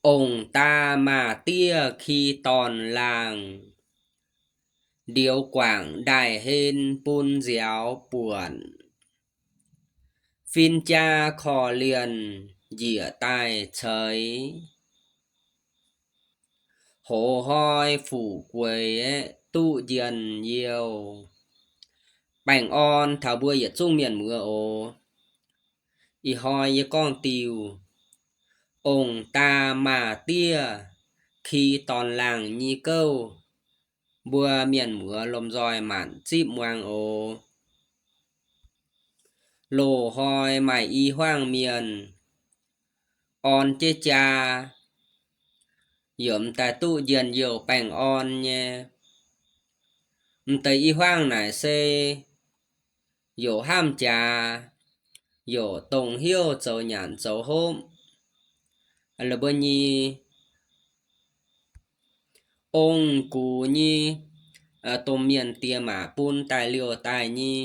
Ong-daa maaz-diev ki dorn-laangh, ndioux guangc ndaaih hlen bun nziaaux buonc. Fin-jaa korv-lienh njiec daaih ceix, hoz hnoi fuqv gueix duqv njien-youh. Baengh orn taux mbuo yietc zungv mienh muoz oc. Ih hnoi yie gorngv diuh ong-daa maaz-diev ki dorn-laangh nyei gouv, mbuo mienh muoz lomh nzoih maanc zipv muangx oc. Loz-hnoi maaih i hmuangv mienh orn jeiv jaa, yaac m'daaih duqv njien-youh baengh orn nyei. M'deix i hmuangv naaic se yaac hnamv jaax, yaac dongh hnyouv zoux nyanc zoux hopv. La'buo nyei ong-gux nyei domh mienh diex maac bun daaih liouh daaih nyei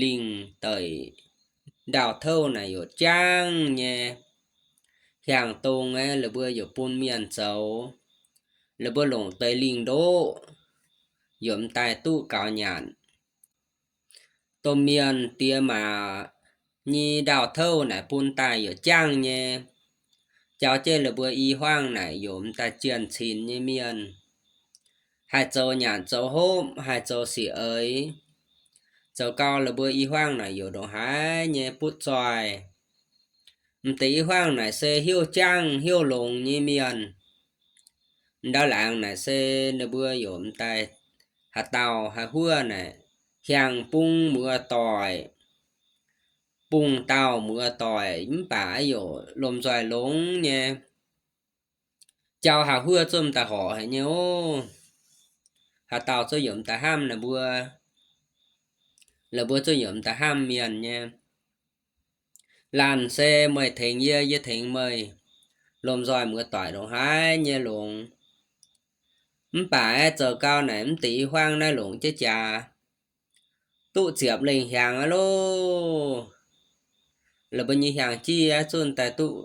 lingh deic ndaauh touv naaic yaac jangv nyei. Hiaangx dongh aeqv, la'buo yaac bun mienh zoux. La'buo longc deix lingh ndoqv, yaac m'daaih duqv gaux nyanc. Domh mienh diex maac nyei ndaauh touv naaic bun daaih yaac jangv nyei. Jauv jienv la'buo i hmuangv naaic yaac m'daaih jienh cin nyei mienh, haih zoux nyanc zoux hopv, haih zoux sic eix. Zoux gau la'buo i hmuangv naaic yaac ndongc haaix nyei butv zoih. M'deix i hmuangv naaic se hnyouv jangv hnyouv longx nyei mienh. Ndau laangz naaic se ninh mbuo yaac m'daaih haaix dauh haih huov naaic, hiaangx bung muoz-doic, bung dauh muoz-doic mv baac yaac lomh nzoih longx nyei. Jauv haih huov zuqc m'daaih horpc haic nyei oc. Haaix dauh zuqc yaac m'daaih hnamv ninh mbuo, la'buo zuqc yaac m'daaih hnamv mienh nyei. Laanh se meih tengx yie, yie tengx meih, lomh nzoih muoz-doic ndongc haaix nyei longx. Mv baac aeqv, zoux gau naaic mv deix i hmuangv naaiv longc jienv jaax, duqv ziepc lengh hiaangx aqv loh. La'buo nyei hiaangx jiv aeqv, zunh daaih duqv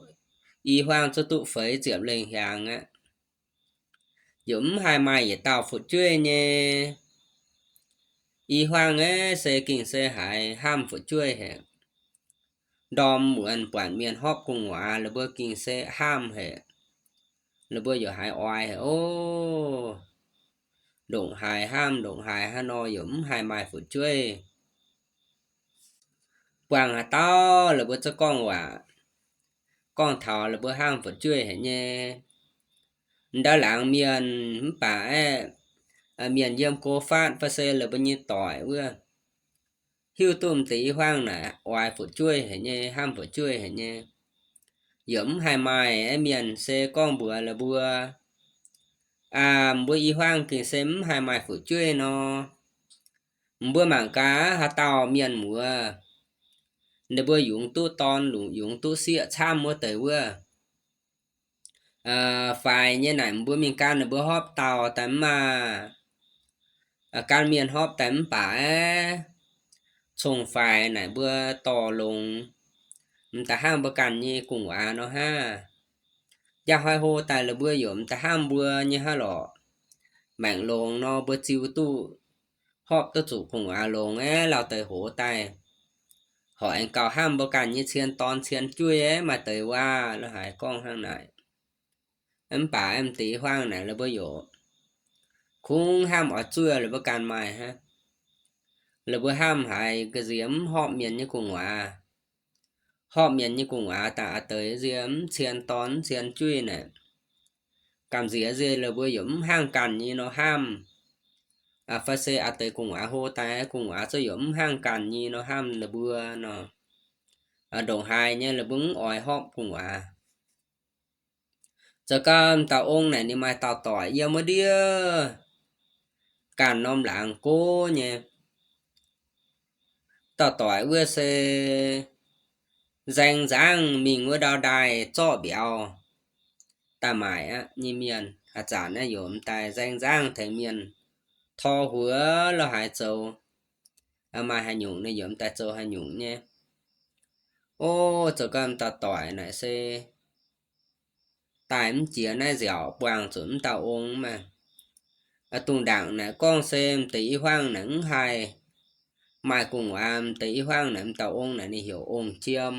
i hmuangv zuqc duqv feix ziepc lengh hiaangx aqv. Yaac mv haih maaih yietc dauh fu'jueiv nyei. I hmuangv aeqv, se gengh se haiz hnamv fu'jueiv haic. Ndorm muonz buatc mienh hopv gu'nguaaz, la'buo gengh se hnamv haic. La'buo yaac haiz oix haic oc. Ndongc haaix hnamv ndongc haaix hnangv nor yaac mv haih maaih fu'jueiv. Buangh haaix dauh la'buo zungv gorngv waac, gorngv taux la'buo hnamv fu'jueiv haic nyei. Ndau laangz mienh mv baac aeqv, mienh yiem go fatv fai se la'buo nyei doic wuov, hiuv duqv m'deix i hmuangv naaic oix fu'jueiv haic nyei, hnamv fu'jueiv haic nyei. Yaac mv haih maaih aeqv, mienh se gorngv mbuox la'buo, aa, mbuo i hmuangv gengh se mv haih maaih fu'jueiv nor. Mbuo mangc gaax haaix dauh mienh muoz, ninh mbuo yungz duqv dorn, yungz duqv sieqv camv wuov deix wuov, faix nyei naaic mbuo mingh gan ninh mbuo hopv dauh daaih mv maah. Gan mienh hopv daaih mv baac aeqv, cong-faix naaic mbuo dorh longx, m'daaih hnangv mbuo ganh nyei gu'nguaaz nor hnangv. Njang hnoi hlo daaih la'buo yaac m'daaih hnangv mbuo nyei hnangv lorqc. Maengc longx nor mbuo ziux duqv, hopv duqv zuqc gu'nguaaz longx aeqv, lauh deix hoz daaih horpc aengx gauh hnamv mbuo ganh nyei cien dorn cien jueiv aeqv, maaih deix waac lo haaix gorngv hnangv naaic. Mv baac m'deix i hmuangv naaic la'buo yaac kungx hnamv oix zuov la'buo ganh maaih hnangv. La'buo hnamv haiz ga'nziex mv hopv mienh nyei gu'nguaaz. Hopv mienh nyei gu'nguaaz daaih a'deix nzie mv cien dorn mv cien jueiv naaic, gamh nziex nzie la'buo yaac mv hnangv ganh nyei nor hnamv. Fai se a'deix gu'nguaaz hlo daaih gu'nguaaz zungv yaac mv hnangv ganh nyei nor hnamv la'buo nor. Ndongc haaix nyei la'buo mv oix hopv gu'nguaaz. Zoux gau dauh ong naaic ninh maaih dauh doic yiem wuov ndiev ganh norm laangz gox nyei. Dauh doic wuov se nzaeng nzangv mingh wuov ndau ndaaih zorqv mbiauz daaih maaic aqv nyei mienh. A'zanc naaiv yaac m'daaih nzaeng nzangv tengx mienh tor huox lo haaix zoux, maaih haaix nyungc ninh yaac m'daaih zoux haaix nyungc nyei. O, zoux gau m'dauh doic naaic se daaih mv jiex naaiv nziaauc buangh zuqc mv dauh ong maah. Dongh ndaangc naaic gorngv se m'deix i hmuangv naaic mv haih maaih gu'nguaaz, m'deix i hmuangv naaic m'dauh ong naaic ninh heuc Ong Jiem.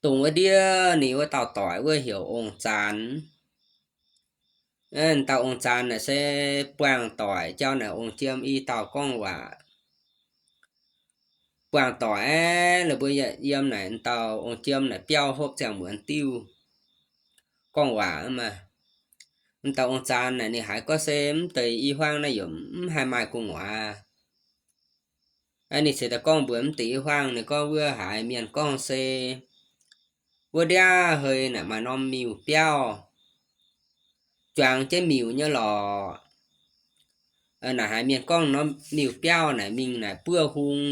Dongh wuov ndiev ninh wuov dauh doic wuov heuc Ong Zaanx. Dauh Ong Zaanx naaic se buangh doic jauv naaic Ong Jiem i dauh gorngv waac. Buangh doic aeqv, la'buo yiem naaic dauh Ong Jiem naaic biauv hopv ziangh muonz diuv gorngv waac maah. M'dauh Ong Zaanx naaic ninh haiz gorngv se mv deix i hmuangv naaiv yaac mv haih maaih gu'nguaaz. Ninh cingx daaih gorngv mbuox mv deix i hmuangv, ninh gorngv wuov haiz mienh gorngv se wuov ndiav hei naaic maaih norm miuc-biauv juangx jienv miuc nyei lorqc. Naaic haiz mienh gorngv norm miuc-biauv naaic mingh naaic buov hung.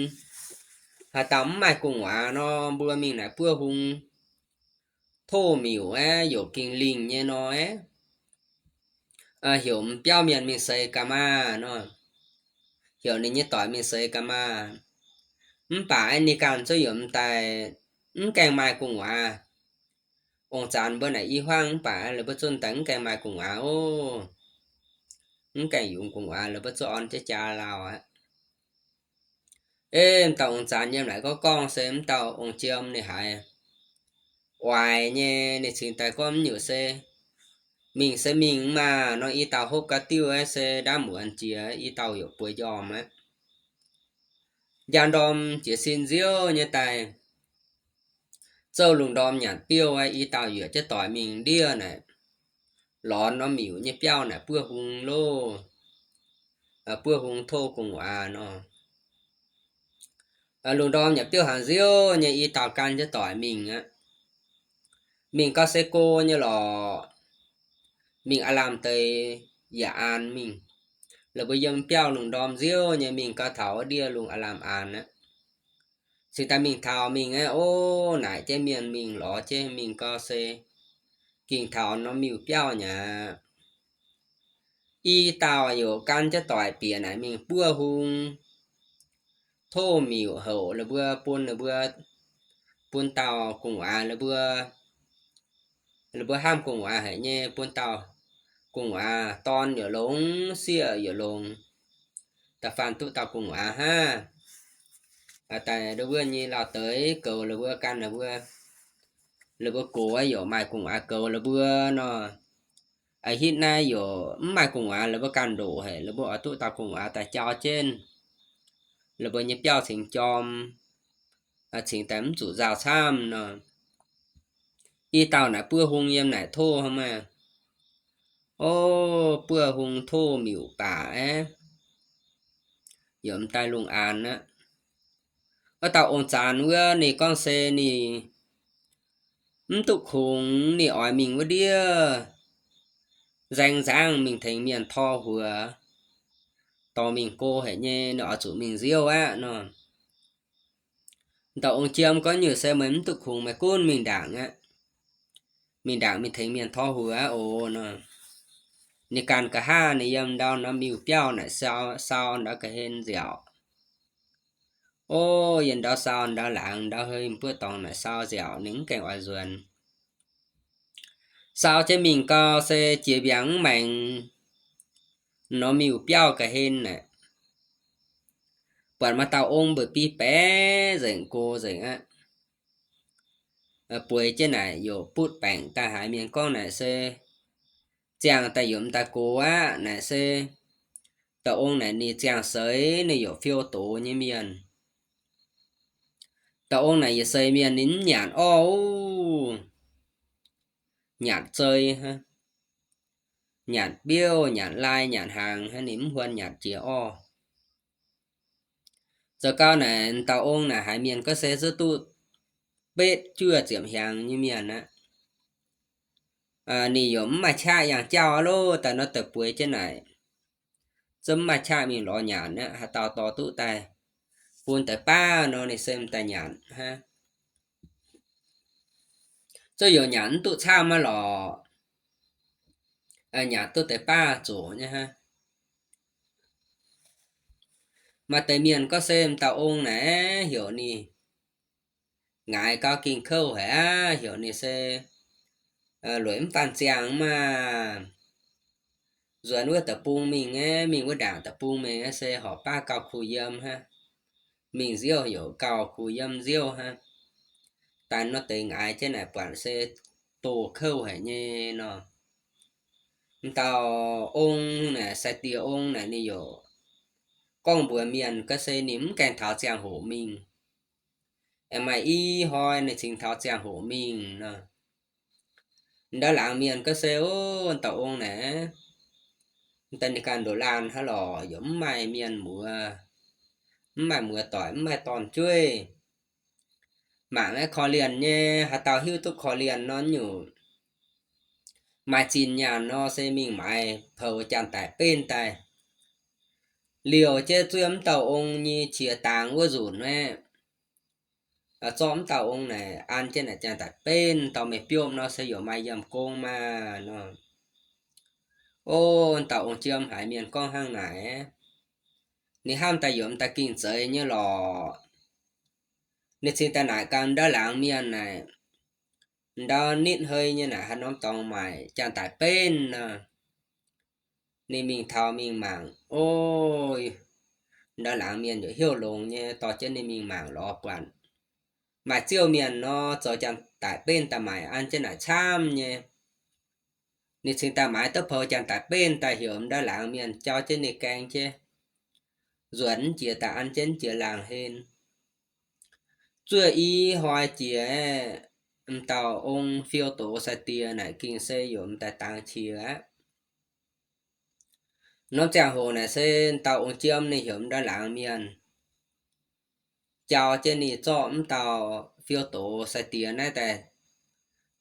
Haaix dauh mv maaih gu'nguaaz nor, mbuo mingh naaic buov hung tov miuc aeqv, youc gengh lingh nyei nor aeqv, heuc m'biauv mienh mingh seix gaax maah nor, heuc ninh nyei doic mingh seix gaax maah. Mv baac aeqv, ninh ganh zungv yaac m'daaih mv gaengh maaih gu'nguaaz. Ong Zaanx mbuo naaic i hmuangv mv baac la'buo zungv m'daaih mv gaengh maaih gu'nguaaz oc. Mv gaengh yungz gu'nguaaz, la'buo zungv orn jienv jaa lauh aqv. Ei, m'dauh Ong Zaanx yiem naaic gorngv gorngv se m'dauh Ong Jiem ninh haiz oix nyei, ninh cingx daaih gorngv mv nyungc se mingh se mingh maah nor, i dauh hopv gau diuv aeqv, se ndaamv muonz jiex i dauh youc bueix njormh aqv. Njang ndorm jiez sin nziouv nyei daaih zouv lungh ndorm nyanc biouv aeqv, i dauh yuoqc jienv doic mingh ndiev naaic, lorz norm miuc nyei biauv naaic buov hung loh, buov hung tov gu'nguaaz nor. Lungh ndorm nyanc biouv hnaangx nziouv nyei, i dauh gan jienv doic mingh aqv. Mingh gau se go nyei lorqc. Mingh aav lamh deix yaac aan mingh. La'buo yiem biauv lungh ndorm nziouv nyei, mingh gau taux wuov ndiev lungh aav lamh aan aqv. Cingx daaih mingh taux mingh aeqv, ov, naaic jienv mienh mingh lorz jienv mingh gau se gingh taux norm miuc-biauv nyei aqv. I dauh youc gan jienv doic bieqc naaic mingh buov hung tov miuc houc la'buo bun la'buo, bun dauh gu'nguaaz la'buo, la'buo hnamv gu'nguaaz haic nyei, bun dauh gu'nguaaz dorn yaac longx, sieqv yaac longx, da'faanh duqv dauh gu'nguaaz hnangv. Daaih ndau wuov nyei lauh deix goux la'buo, gan la'buo, la'buo gox youc maaih gu'nguaaz goux la'buo nor. A'hitv naaiv youc mv maaih gu'nguaaz, la'buo ganh ndoqc haic, la'buo oix duqv dauh gu'nguaaz daaih jauv jienv, la'buo nyei biauv cingx jorm, cingx daaih mv zuqc nzauh camv nor. I dauh naaic buov hung yiem naaic tov hnangv maah. Ov, buov hung tov miuc baac aeqv, yaac m'daaih lungh aanx aqv. Wuov dauh ong-zanc wuov ninh gorngv se ninh mv duqv kungx, ninh oix mingh wuov ndiev nzaeng nzangv mingh tengx mienh tor huox, dorh mingh go haic nyei, ninh oix zuqc mingh nziouv aqv nor. Dauh ong-jiem gorngv nyungc se meih mv duqv kungx, meih gunv mingh ndaangc aqv. Mingh ndaangc mingh tengx mienh tor huox aqv oc nor. Ninh ganh nqa'haav ninh yiem ndau norm miuc-biauv naaic sau, sau ndau ga'hlen nziaauc. Ov, yiem ndau sau ndau laangz ndau hei buov dorngx naaic sau nziaauc, ninh mv gaengh oix nzuonx. Sau jienv mingh gau se jiex mbiaangx mv maengx norm miuc-biauv ga'hlen naaic, buatc maaih dauh ong mbu'biei baeqc nzengc, gox nzengc aqv. Bueix jienv naaic youc butv baengc daaih haiz mienh gorngv naaic se ziangh daaih youc m'daaih gox aqv. Naaic se dauh ong naaic ninh ziangh seix, ninh youc fiou doz nyei mienh. Dauh ong naaic yietc seix mienh ninh mv nyanc orv, nyanc zei hnangv, nyanc biouv, nyanc lai, nyanc hnaangx hnangv, ninh mv huon nyanc jiex orv. Zoux gau naaic dauh ong naaic haiz mienh gorngv se zuqc duqv betv juoz ziepc hnyangx nyei mienh aqv. Ninh youc mv maaih qaqv yangh jauv aqv loh, daaih nor deix bueix jienv naaic, zungv mv maaih qaqv mingh lorz nyanc aqv. Haaix dauh dorh duqv daaih bun deix baav nor, ninh se m'daaih nyanc hnangv. Zungv youc nyanc mv duqv camv aqv lorqc. Nyanc duqv deix baav zoqc nyei hnangv. Maaih deix mienh gorngv se m'dauh ong naaic heuc ninh ngaix gau ging kouv haic aqv, heuc ninh se lueic mv faanh ziangh maah. Nzuonx wuov deic-bung mingh aeqv, mingh wuov ndaangc deic-bung mingh aeqv, se horpc baav gauh kuh yiem hnangv. Mingh nziouv yaac gauh kuh yiem nziouv hnangv. Daaih nor deix ngaaix jienv naaic buatc se doh kouv haic nyei nor. M'dauh ong naaic, sai-diex ong naaic, ninh yaac gorngv mbuox mienh gorngv se ninh mv gaengh taux ziangh hoc mingh. Aengx maaih i hnoi ninh cingx taux ziangh hoc mingh nor. Ndau laangz mienh gorngv se, Ov, dauh ong naaic, daaih ninh ganh ndoqc laanh hnangv lorqc, yaac mv maaih mienh muoz, mv maaih muoz-doic, mv maaih dorn-jueiv. Mangc aeqv, korv-lienh nyei, haaix dauh hiuv duqv korv-lienh nor nyungc, maaih zinh nyaanh nor se mingh maaiz poux janx-daic benv daaih, liouh jienv zuov mv dauh ong nyei qiex dangx wuov nzunc aeqv, zorqv mv dauh ong naaic an jienv naaic janx-daic benv dorh mingh biopv nor se yaac maaih yiem gong maah nor. Ov, dauh ong jiem haiz mienh gorngv hnangv naaic, ninh hnamv daaih yaac m'daaih gingh zeiz nyei lorqc. Ninh cingx daaih naaic ganh ndau laangz mienh naaic, ndau nitv hei nyei naaic haaix norm dorngx maaic janx-daic benv nor. Ninh mingh taux mingh mangc, ov, ndau laangz mienh yaac heuc longx nyei, dorh jienv ninh mingh mangc lorz buatc maaih ziouv mienh nor zoux janx-daic benv daaih maaic an jienv naaic camv nyei. Ninh cingx daaih maaiz duqv poux janx-daic benv daaih heuc ndau laangz mienh jauv jienv ninh gaeng jienv nzuonx jiex daaih an jienv jiex laangz hlen. Zuov i hnoi jiex, m'dauh ong fiou doz sai-diex naaic gengh se yaac m'daaih dangx qiex aqv. Norm ziangh hoc naaic se dauh ong jiem ninh heuc ndau laangz mienh jauv jienv ninh zorqv m'dauh fiou doz sai-diex naaiv daaih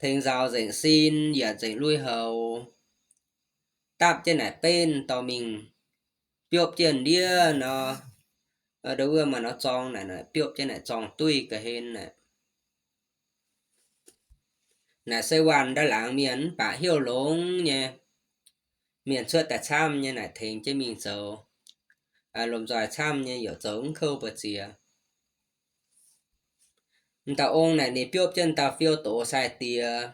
tengx nzaaux nzengc sin yaac nzengc lui-houx, dapv jienv naaic benv dorh mingh biopv jienv ndiev nor, ndo wuov maaih norm zorng naaic, biopv jienv naaic zorng duih ga'hlen naaic. Naaic se waanh ndau laangz mienh mv baac heuc longx nyei. Mienh cuotv daaih camv nyei naaic tengx jienv mingh zoux. Lomh nzoih camv nyei yaac zoux mv kouv mbu'ziex. M'dauh ong naaic ninh biopv jienv dauh fiou doz sai-diex,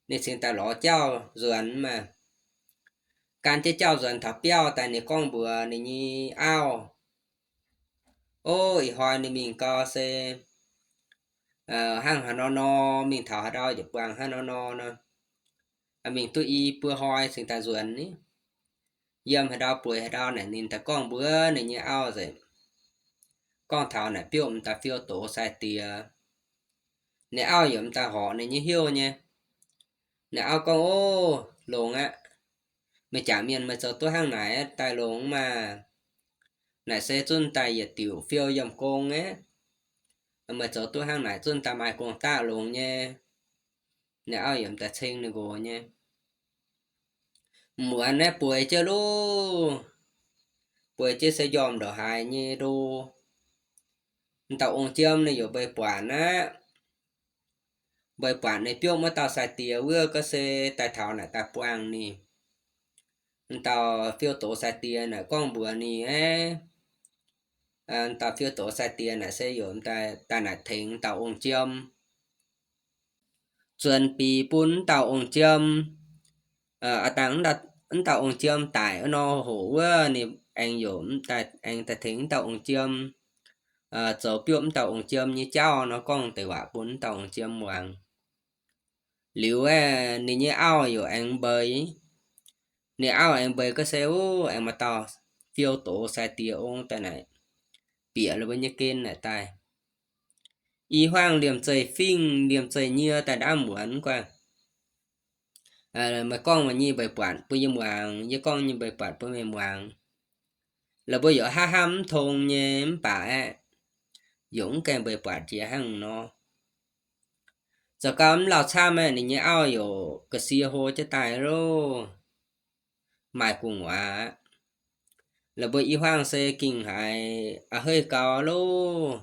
ninh cingx daaih lorz jauv nzuonx maah. Gan jienv jauv nzuonx taux biauv daaih ninh gorngv mbuox ninh nyei auv, Ov, ih hnoi ninh mingh gau se hnangv haaix nor nor, mingh taux haaix ndau yaac buangh hnangv nor nor nor. Mingh duqv i buo hnoi cingx daaih nzuonx ni. Yiem haaix ndau bueix haaix ndau naaic ninh daaih gorngv mbuox ninh nyei auv nzengc. Gorngv taux naaic biopv m'daaih fiou doz sai-diex, ninh auv yaac m'daaih horpc ninh nyei heuc nyei. Ninh auv gorngv, Ov, longx aqv. Meih jangc mienh meih zoux duqv hnangv naaic daaih longx maah. Naaic se zunv daaih yietc diuc fiou yiem gong aqv. Meih zoux duqv hnangv naaic zunv daaih maaih gong-daqv longx nyei. Ninh auv yaac m'daaih ceng ninh nqox nyei. Muonz naaiv bueix jienv loh, bueix jienv se njormh ndongc haaix nyei ndo, m'dauh ong jiem ninh yaac mbeix buatc aqv. Mbeix buatc ninh biopv wuov dauh sai-diex wuov gorngv se daaih taux naaic daaih buangh ninh. M'dauh fiou doz sai-diex naaic gorngv mbuox ninh aqv. M'dauh fiou doz sai-diex naaic se yaac daaih naaic tengx m'dauh ong jiem, zuonx biix bun m'dauh ong jiem. Aa, dangh m'dauh ong jiem daic wuov nor hoc wuov, ninh aengx yaac daaih, aengx daaih tengx m'dauh ong jiem zoux biopv m'dauh ong jiem nyei jauv nor gorngv deix waac bun m'dauh ong jiem muangx. Liuz aeqv, ninh nyei auv yaac aengx mbeix. Ninh auv aengx mbeix gorngv se, Ov, aengx maaih dauh fiou doz sai-diex ong daaih naaic bieqc ninh mbuo nyei gen naaic daaih. I hmuangv liemh zeih fingx liemh zeih nyie daaih ndaamv muonz guaih. Meih gorngv meih nyei mbeix buatc bun yie muangx, yie gorngv nyei mbeix buatc bun meih muangx. La'buo yaac hnamv hnamv mv tong nyei mv baac aeqv, yaac mv gaengh mbeix buatc jiex hnangv nor. Zoux gau mv lauh camv aeqv, ninh nyei auv yaac ga'sie hlo jienv daaih loh, maaih gu'nguaaz aqv. La'buo i hmuangv se gengh haiz a'heiv gau loh,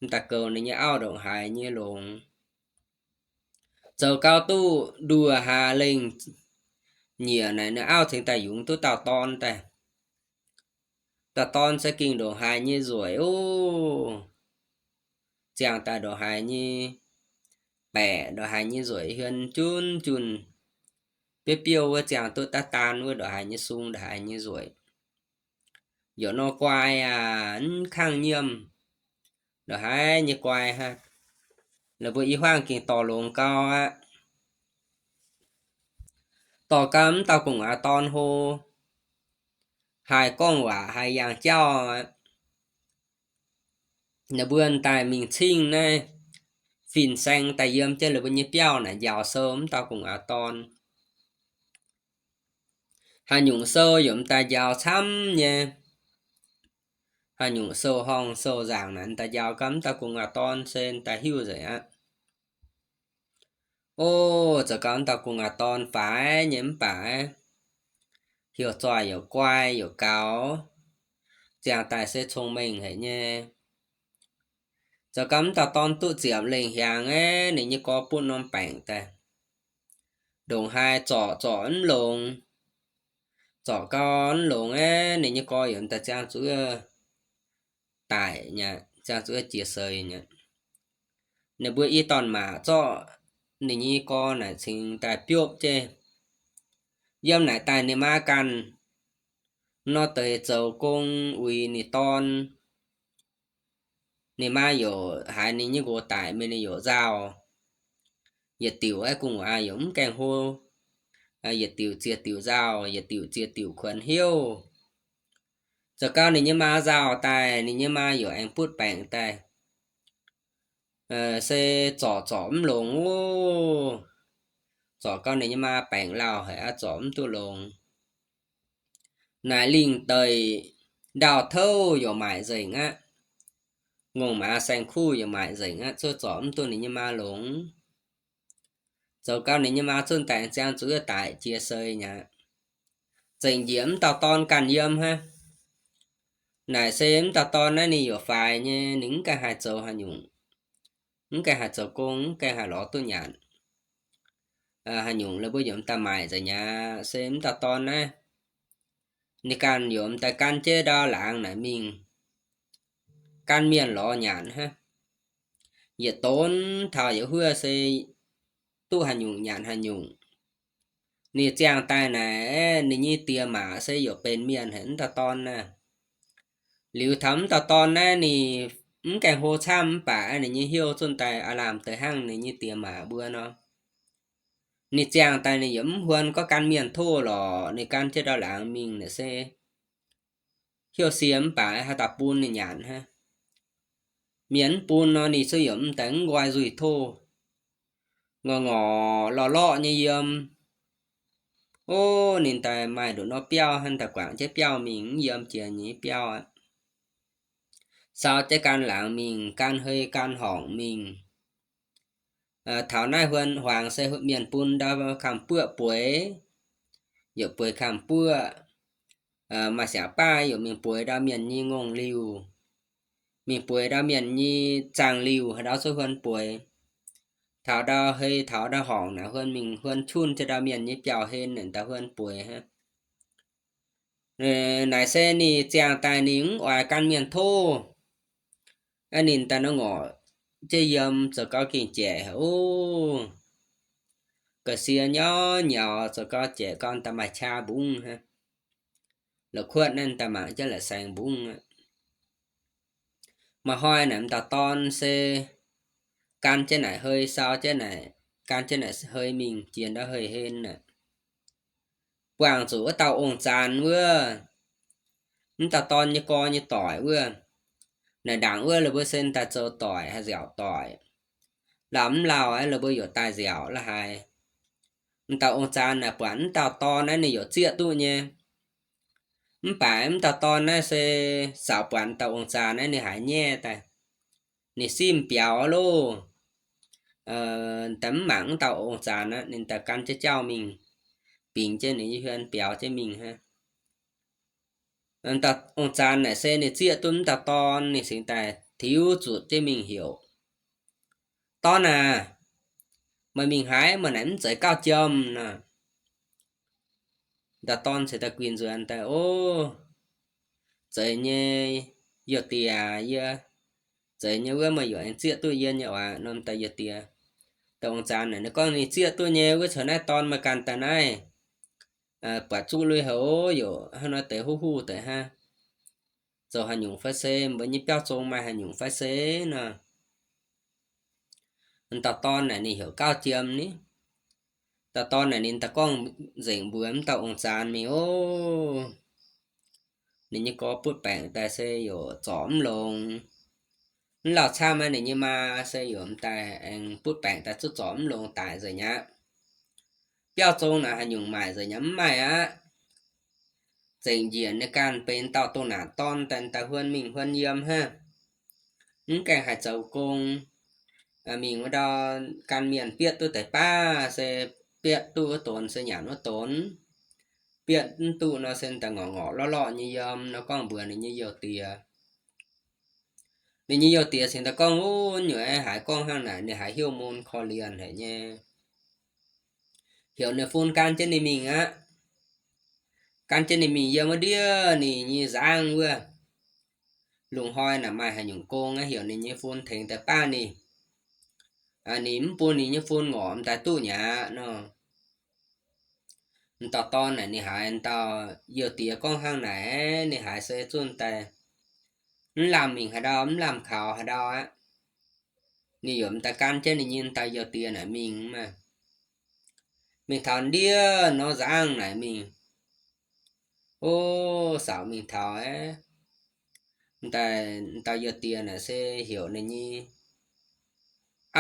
m'daaih goux ninh nyei auv ndongc haaix nyei longx. Zoux gau duqv nduoh hlaax lengh nyieqc naaic, ninh auv cingx daaih yungz duqv dauh dorn daaih. Dauh dorn se gengh ndongc haaix nyei nzueic ov, ziangh daaih ndongc haaix nyei baeqc ndongc haaix nyei nzueic, hiuon junv junh, biouv biouv wuov ziangh duqv daav daan wuov ndongc haaix nyei sung, ndongc haaix nyei nzueic. Yaac nor guai aac, mv kangv nyiemh, ndongc haaix nyei guai hnangv. Laaix mbuo i hmuangv gengh dorh longx gau aqv. Dorh gau mv dauh gu'nguaaz dorn hlo, haih gorngv waac, haih yangh jauv aqv. Ninh mbuo daaih mingh cingv naaiv fin-saeng daaih yiem jienv laaix mbuo nyei biauv naaic njaaux sou mv dauh gu'nguaaz dorn. Haaix nyungc sou yaac m'daaih njaaux camv nyei. Haaix nyungc sou-horngh sou-nzaangc naaic m'daaih njaaux gau mv dauh gu'nguaaz dorn se m'daaih hiuv nzengc aqv. O, zoux gau mv dauh gu'nguaaz dorn faix nyei mv baac heuc zoih yaac guai yaac gaux, ziangh daaih se cong-mengh haic nyei. Zoux gau mv dauh dorn duqv ziepc lengh hiaangx aeqv, ninh nyei gorx bun norm baengc daaih. Ndongc haaix zorc zorc mv longx, zorc gau mv longx aeqv, ninh nyei gorx yaac m'daaih ziangh zuqc daic nyei, ziangh zuqc jiex seix nyei. Ninh mbuo i dorn-maac zorqv ninh nyei gorx naaic cingx daaih biopv jienv. Yiem naaic daaih ninh maa ganh nor deix zoux gong uix ninh dorn. Ninh maa yaac haiz ninh nyei nqox daic mingh, ninh yaac nzauh. Yietc diuc aeqv, gu'nguaaz yaac mv gaengh hlo. Yietc diuc ziex diuc nzauh, yietc diuc ziex diuc kuonx hnyouv. Zoux gau ninh nyei maa nzauh daaih, ninh nyei maa yaac aengx butv baengc daaih. Se zorc zorc mv longx ov. Zorc gau ninh nyei maa baengc lauh haic aqv, zorc mv duqv longx. Naaic lingh deic ndau-touv yaac maaic nzengc aqv. Ngongh maaz saeng-kuv yaac maaic nzengc aqv, cuotv zorc mv duqv ninh nyei maa longx. Zoux gau ninh nyei maa zunh daaih ziangh zuqc daic jiex seix nyei aqv. Zengc njiec mv dauh dorn ganh yiem hnangv. Naaic se mv dauh dorn naaiv ninh yaac faix nyei, ninh mv gaengh haih zoux haaix nyungc, mv gaengh haih zoux gong, mv gaengh haih lorz duqv nyanc. Haaix nyungc laaix mbuo yaac m'daaih maaic nzengc nyei aqv. Se mv dauh dorn naaiv, ninh ganh yaac m'daaih gan jienv ndau laangz naaic mingh gan mienh lorz nyanc hnangv. Yietc donv taux yietc huoqv se duqv haaix nyungc nyanc haaix nyungc. Ninh ziangh daaih naaic, ninh nyei diex maac se yaac benx mienh haic mv dauh dorn naaiv. Liuz taux mv dauh dorn naaiv ninh mv gaengh hlo camv mv baac ninh nyei hnyouv zunh daaih aav lamh deix hnangv ninh nyei diex maac mbuo nor. Ninh ziangh daaih ninh yaac mv huon gorngv gan mienh tov lorqc, ninh gan jienv ndau laangz mingh naaic se hnyouv sie mv baac haaix dauh bun ninh nyanc hnangv. Mienh mv bun nor ninh cuotv yaac m'daaih mv nqoi nzuih tov. Ngorc ngorc lorqc lorqc nyei yiem. O, ninh daaih maaih nduqc norm biauv hnangv, daaih guangc jienv biauv mingh, mv yiem jiex nyei biauv aqv. Sau jienv gan laangz mingh, gan hei gan horngc mingh. Taux naaiv huon hmuangx se mienh bun ndau kamx buoqv bueix, yaac bueix kamx buoqv. Maaih siangx baav yaac mingh bueix ndau mienh nyei ngongh liuh, mingh bueix ndau mienh nyei zaangh liuh, haaix ndau cuotv huon bueix. Taux ndau hei taux ndau horngc naaic huon mingh huon junh jienv ndau mienh nyei biauv-hlen naaic ndau huon bueix hnangv. Naaic se ninh ziangh daaih ninh mv oix gan mienh tov. Ninh daaih nor ngorc jienv yiem zoux gau gengh jaeqc haic ov. Ga'sie nyauv nyaux zoux gau jaeqc gau daaih maaih qaqv mbungv hnangv. La'kuotv naaiv daaih mangc jienv la'saengx mbungv aqv. Maaih hnoi naaic m'dauh dorn se gan jienv naaic hei, sau jienv naaic, gan jienv naaic hei mingh jiex ndau hei-hlen aqv. Buangh zuqc wuov dauh ong-zaan wuov, m'dauh dorn nyei gorx nyei doic wuov. Naaic ndaangc wuov la'buo se daaih zoux doic haih nziaauc doic. Lauh mv lauh aeqv, la'buo yaac daaih nziaauc la'haaix. M'dauh ong-zaan naaic buatc m'dauh dorn naaiv ninh yaac zieqv duqv nyei. Mv baac m'dauh dorn naaiv se saaux buatc m'dauh ong-zaan naaiv ninh haiz nyaiv daaih. Ninh simv biaux loh. Daaih mv mangc m'dauh ong-zaan aqv, ninh daaih gan jienv jauv mingh, bingx jienv ninh nyei huon biaux jienv mingh hnangv. M'dauh ong-zaan naaic se ninh zieqv duqv m'dauh dorn, ninh cingx daaih tiux zutc jienv mingh heuc, Dorn aac, meih mingh haaix? Meih naaic mv zeiz gauh jiem nor. M'dauh dorn cingx daaih guinh nzuonx daaih, O, zeiz nyei, youh diex, yie zeiz nyei wuov, meih yaac aengx zieqv duqv yie nyei oc, norm daaih youh diex. Dongh ong-zanx naaic ninh gorngv ninh zieqv duqv nyei, wuov caux naaiv dorn meih ganh daaih naaiv, buatc zuqc lui-houx yaac hnangv nor deix huv huv deix hnangv. Zoux haaix nyungc fai se mbuo nyei biauv zong maaih haaix nyungc fai se nor. Dauh dorn naaic ninh heuc Gauv Jiem ni. Dauh dorn naaic ninh daaih gorngv nzengc mbuox m'dauh ong-zanx mingh ov. Ninh nyei gorx butv baengc daaih se yaac zorc mv longx. Mv lauh camv aqv, ninh nyei maa se yaac m'daaih aengx butv baengc daaih zuqc zorc mv longx daic nzengc aqv. Biauv zong naaic haaix nyungc maaic nzengc aqv, mv maaih aqv. Zengc njiec ninh ganh benx dauh doh naanc dorn daaih, daaih huon mingh huon yiem hnangv. Mv gaengh haih zoux gong. Mingh wuov ndau gan mienh bietv duqv deix baav se bietv duqv wuov donx se nyanc wuov donx. Bietv mv duqv nor se daaih ngorc ngorc lorqv lorqv nyei yiem nor gorngv mbuox ninh nyei youh diex. Ninh nyei youh diex cingx daaih gorngv, Wuov nyuoqc haiz gorngv hnangv naaic, ninh haiz hnyouv mun korv-lienh haic nyei. Heuc ninh fun gan jienv ninh mingh aqv. Gan jienv ninh mingh yiem wuov ndiev ninh nyei nzangv wuov. Lungh hnoi naaic maaih haaix nyungc gong aqv, heuc ninh nyei fun tengx daaih baav ninh. Ninh mv bun ninh nyei fun ngorc m'daaih duqv nyei aqv nor. M'dauh dorn naaic ninh haiz m'dauh youh diex gorngv hnangv naaic, ninh haiz se zunh daaih mv lamh mingh haaix ndau, mv lamh kaux haaix ndau aqv. Ninh yaac m'daaih gan jienv ninh nyei m'dauh youh diex naaic mingh maah. Mingh taux ndiev nor nzangv naaic mingh. Ov, saauc mingh taux aqv, m'daaih m'dauh youh diex naaic se heuc ninh nyei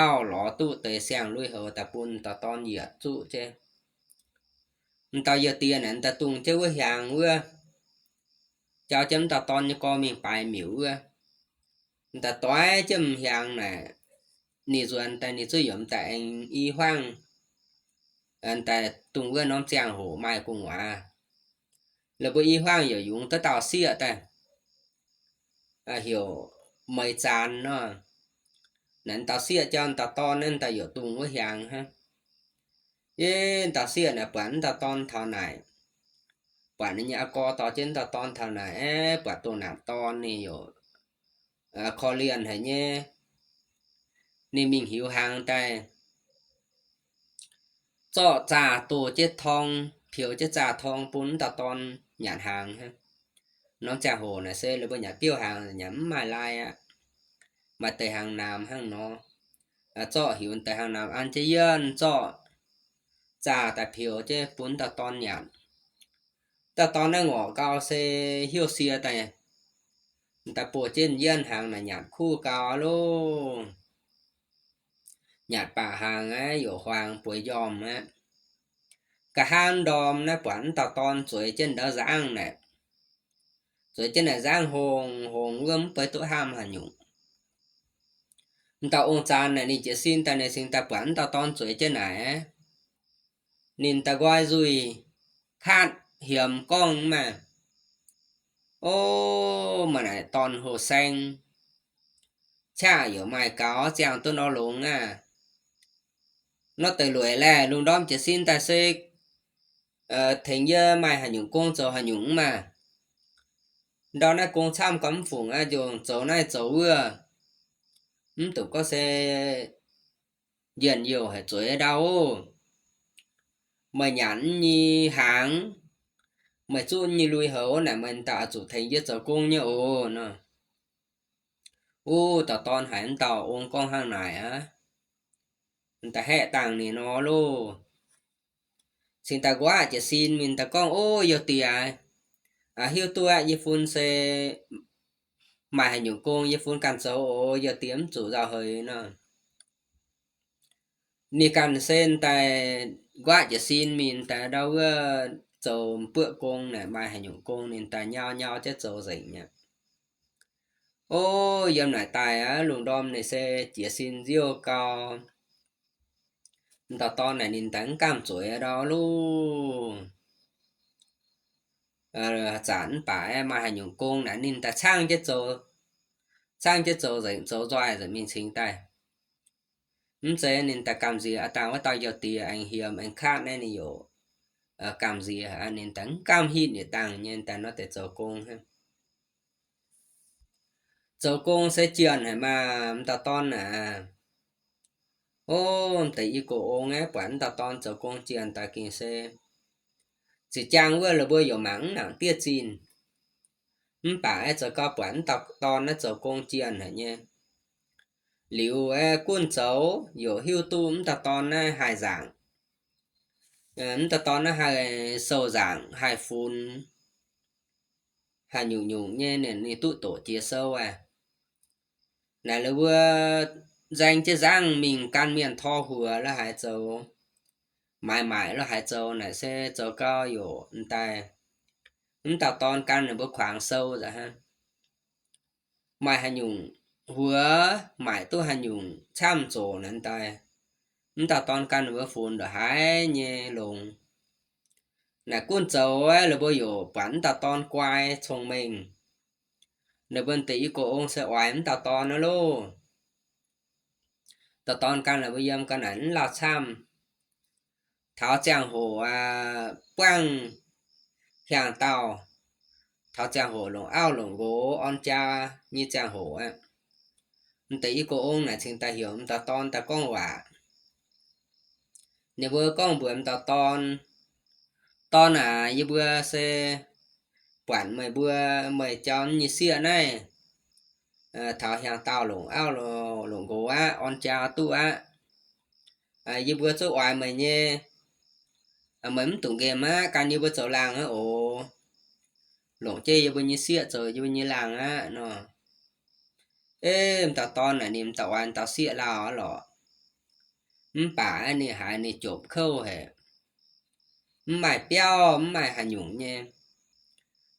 auv lorz duqv deix siang-lui-houx daaih bun m'dauh dorn yietc zuqc jienv. M'dauh youh diex naaic m'daaih dungh jienv wuov hiaangx wuov, jauv jienv m'dauh dorn nyei gorx mingh baaix miuc wuov. M'daaih doix jienv m'hiaangx naaic, ninh nzuonx daaih ninh zuqc yaac m'daaih aengx i hmuangv daaih dongh wuov norm ziangh hoc maaih gu'nguaaz. La'buo i hmuangv yaac yungz duqv dauh sieqv daaih, heuc Meix Zaanx nor. Naaiv dauh sieqv jauv dauh dorn naaiv daaih yaac dongh wuov hiaangx hnangv. Yie dauh sieqv naaic buatc m'dauh dorn taux naaic, buatc ninh nyei aa gorx dorh jienv m'dauh dorn taux naaic, aeqv, buatc doh naanc dorn ninh yaac korv-lienh haic nyei. Ninh mingh hiuv hnaangx daaih, zorqv zaah doh jienv torng, peux jienv zaah torng bun m'dauh dorn nyanc hnaangx hnangv. Norm ziangh hoc naaic se la'buo nyanc biouv hnaangx nyanc mv maaih lai aqv. Maaih deix hnaangx-naamx hnangv nor, zorqv hiuv deix hnaangx-naamx an jienv yienh, zorqv zaah daaih peux jienv bun m'dauh dorn nyanc. M'dauh dorn naaiv ngorc gau se heuc sie daaih, m'daaih buoz jienv yienh hnaangx naaic nyanc kuv gau loh. Nyanc baac hnaangx aqv, yaac huaang bueix njormh aqv. Nqa'haav ndorm naaiv buatc m'dauh dorn zueiz jienv ndau nzangv naaic, zueiz jienv naaic nzangv hongx hongx wuov mv bei duqv hnamv haaix nyungc. M'dauh ong-zanc naaic ninh jiez sin daaih, ninh cingx daaih buatc m'dauh dorn zueiz jienv naaic, ninh daaih nqoi nzuih kaatv hiemx gorngv maah, O, maaih naaic dorn hlo saeng, qaqv yaac maaih gaux, ziangh duqv nor longx aqv. Nor deix lueic laeh, lungh ndorm jiez sin daaih se tengx yie maaih haaix nyungc gong zoux haaix nyungc maah. Ndau naaiv gong camv gau mv fungc aqv, nzunc zoux naaiv zoux wuov, mv dungx gorngv se njien-youh haic zueiz ndau. Meih nyanc nyei hnaangx, meih zuqv nyei lui-houx naaic, meih daaih oix zuqc tengx yie zoux gong nyei oc nor. Wuov dauh dorn haiz m'dauh ong gorngv hnangv naaic aqv, m'daaih haeqv dangh ninh nor loh. Cingx daaih nquaqv jiez sin mingh daaih gorngv, O, youh diex, hiuv duqv aqv, yie fun se maaih haaix nyungc gong yie fun ganh zoux oc, youh diex mv zuqc nzauh heix nor. Ninh ganh se daaih nquaqv jiez sin mingh daaih ndau wuov zoux m'buoqv gong naaic, maaih haaix nyungc gong ninh daaih nyau nyau jienv zoux nzengc mi'aqv. O, yiem naaic daaih aqv, lungh ndorm ninh se jiez sin nziouv gau. M'dauh dorn naaic ninh daaih mv gamh zueiz ndau loh. Zanc mv baac maaih haaix nyungc gong naaic ninh daaih caangv jienv zoux, caangv jienv zoux nzengc, zoux nzoih nzengc mingh cingx daaih. Mv zeiz ninh daaih gamh nziex aqv, dangh wuov dauh youh diex aengx hiemx aengx kaatv naaiv ninh yaac gamh nziex, ninh daaih mv gamh hitv yietc dangh nyei daaih nor deix zoux gong hnangv. Zoux gong se jienh haic maah, m'dauh dorn aac. Ov, m'deix i gox ong aeqv, buatc m'dauh dorn zoux gong jienh daaih gengh se ziex jaang wuov la'buo yaac mangc mv nangc diev zinh. Mv baac aeqv, zoux gau buatc m'dauh dorn naaiv zoux gong jienh haic nyei. Liuz aeqv, gunv zoux yaac hiuv duqv m'dauh dorn naaiv haih nzaangc, m'dauh dorn naaiv haih sou nzaangc, haih funx, haih nyungc-nyungc nyei, ninh duqv doqc jiex sou aqv. Naaic la'buo nzaeng jienv nzangv mingh gan mienh tor huoc lo haaix zoux, maaiz maaic lo haaix zoux naaic se zoux gau yaac m'daaih, m'dauh dorn gan ninh mbuo kuangx sou nza'haav. Maaih haaix nyungc huox, maaic duqv haaix nyungc camv zoqc naaic daaih, m'dauh dorn gan ninh mbuo funx ndongc haaix nyei longx. Naaic gunv zoux aeqv, la'buo yaac buatc m'dauh dorn guai cong-mengh. Ninh mbuo m'deix i gox ong se oix m'dauh dorn aqv loh. Dauh dorn gan la'buo yiem ga'naaiv mv lauh camv. Taux ziangh hoc buangv hiaangx dauh, taux ziangh hoc longc auv longc nqox orn jaa nyei ziangh hoc aqv, m'deix i gox ong naaic cingx daaih heuc m'dauh dorn daaih gorngv waac. Ninh mbuo gorngv mbuox m'dauh dorn, Dorn aac, yie mbuo se buatc meih mbuo, meih jauv nyei sieqv naaiv taux hiaangx dauh longc auv longc nqox aqv, orn jaa duqv aqv. Yie mbuo zungv oix meih nyei. Meih mv dungx nqemh aqv, gan yie mbuo zoux laangh aqv oc. Longc jienv yie mbuo nyei sieqv zoux yie mbuo nyei laangh aqv nor. Ov, m'dauh dorn naaic ninh m'daaih oix dauh sieqv lauh lorqc. Mv baac ninh haiz ninh jomc kouv haic, mv maaih biauv, mv maaih haaix nyungc nyei.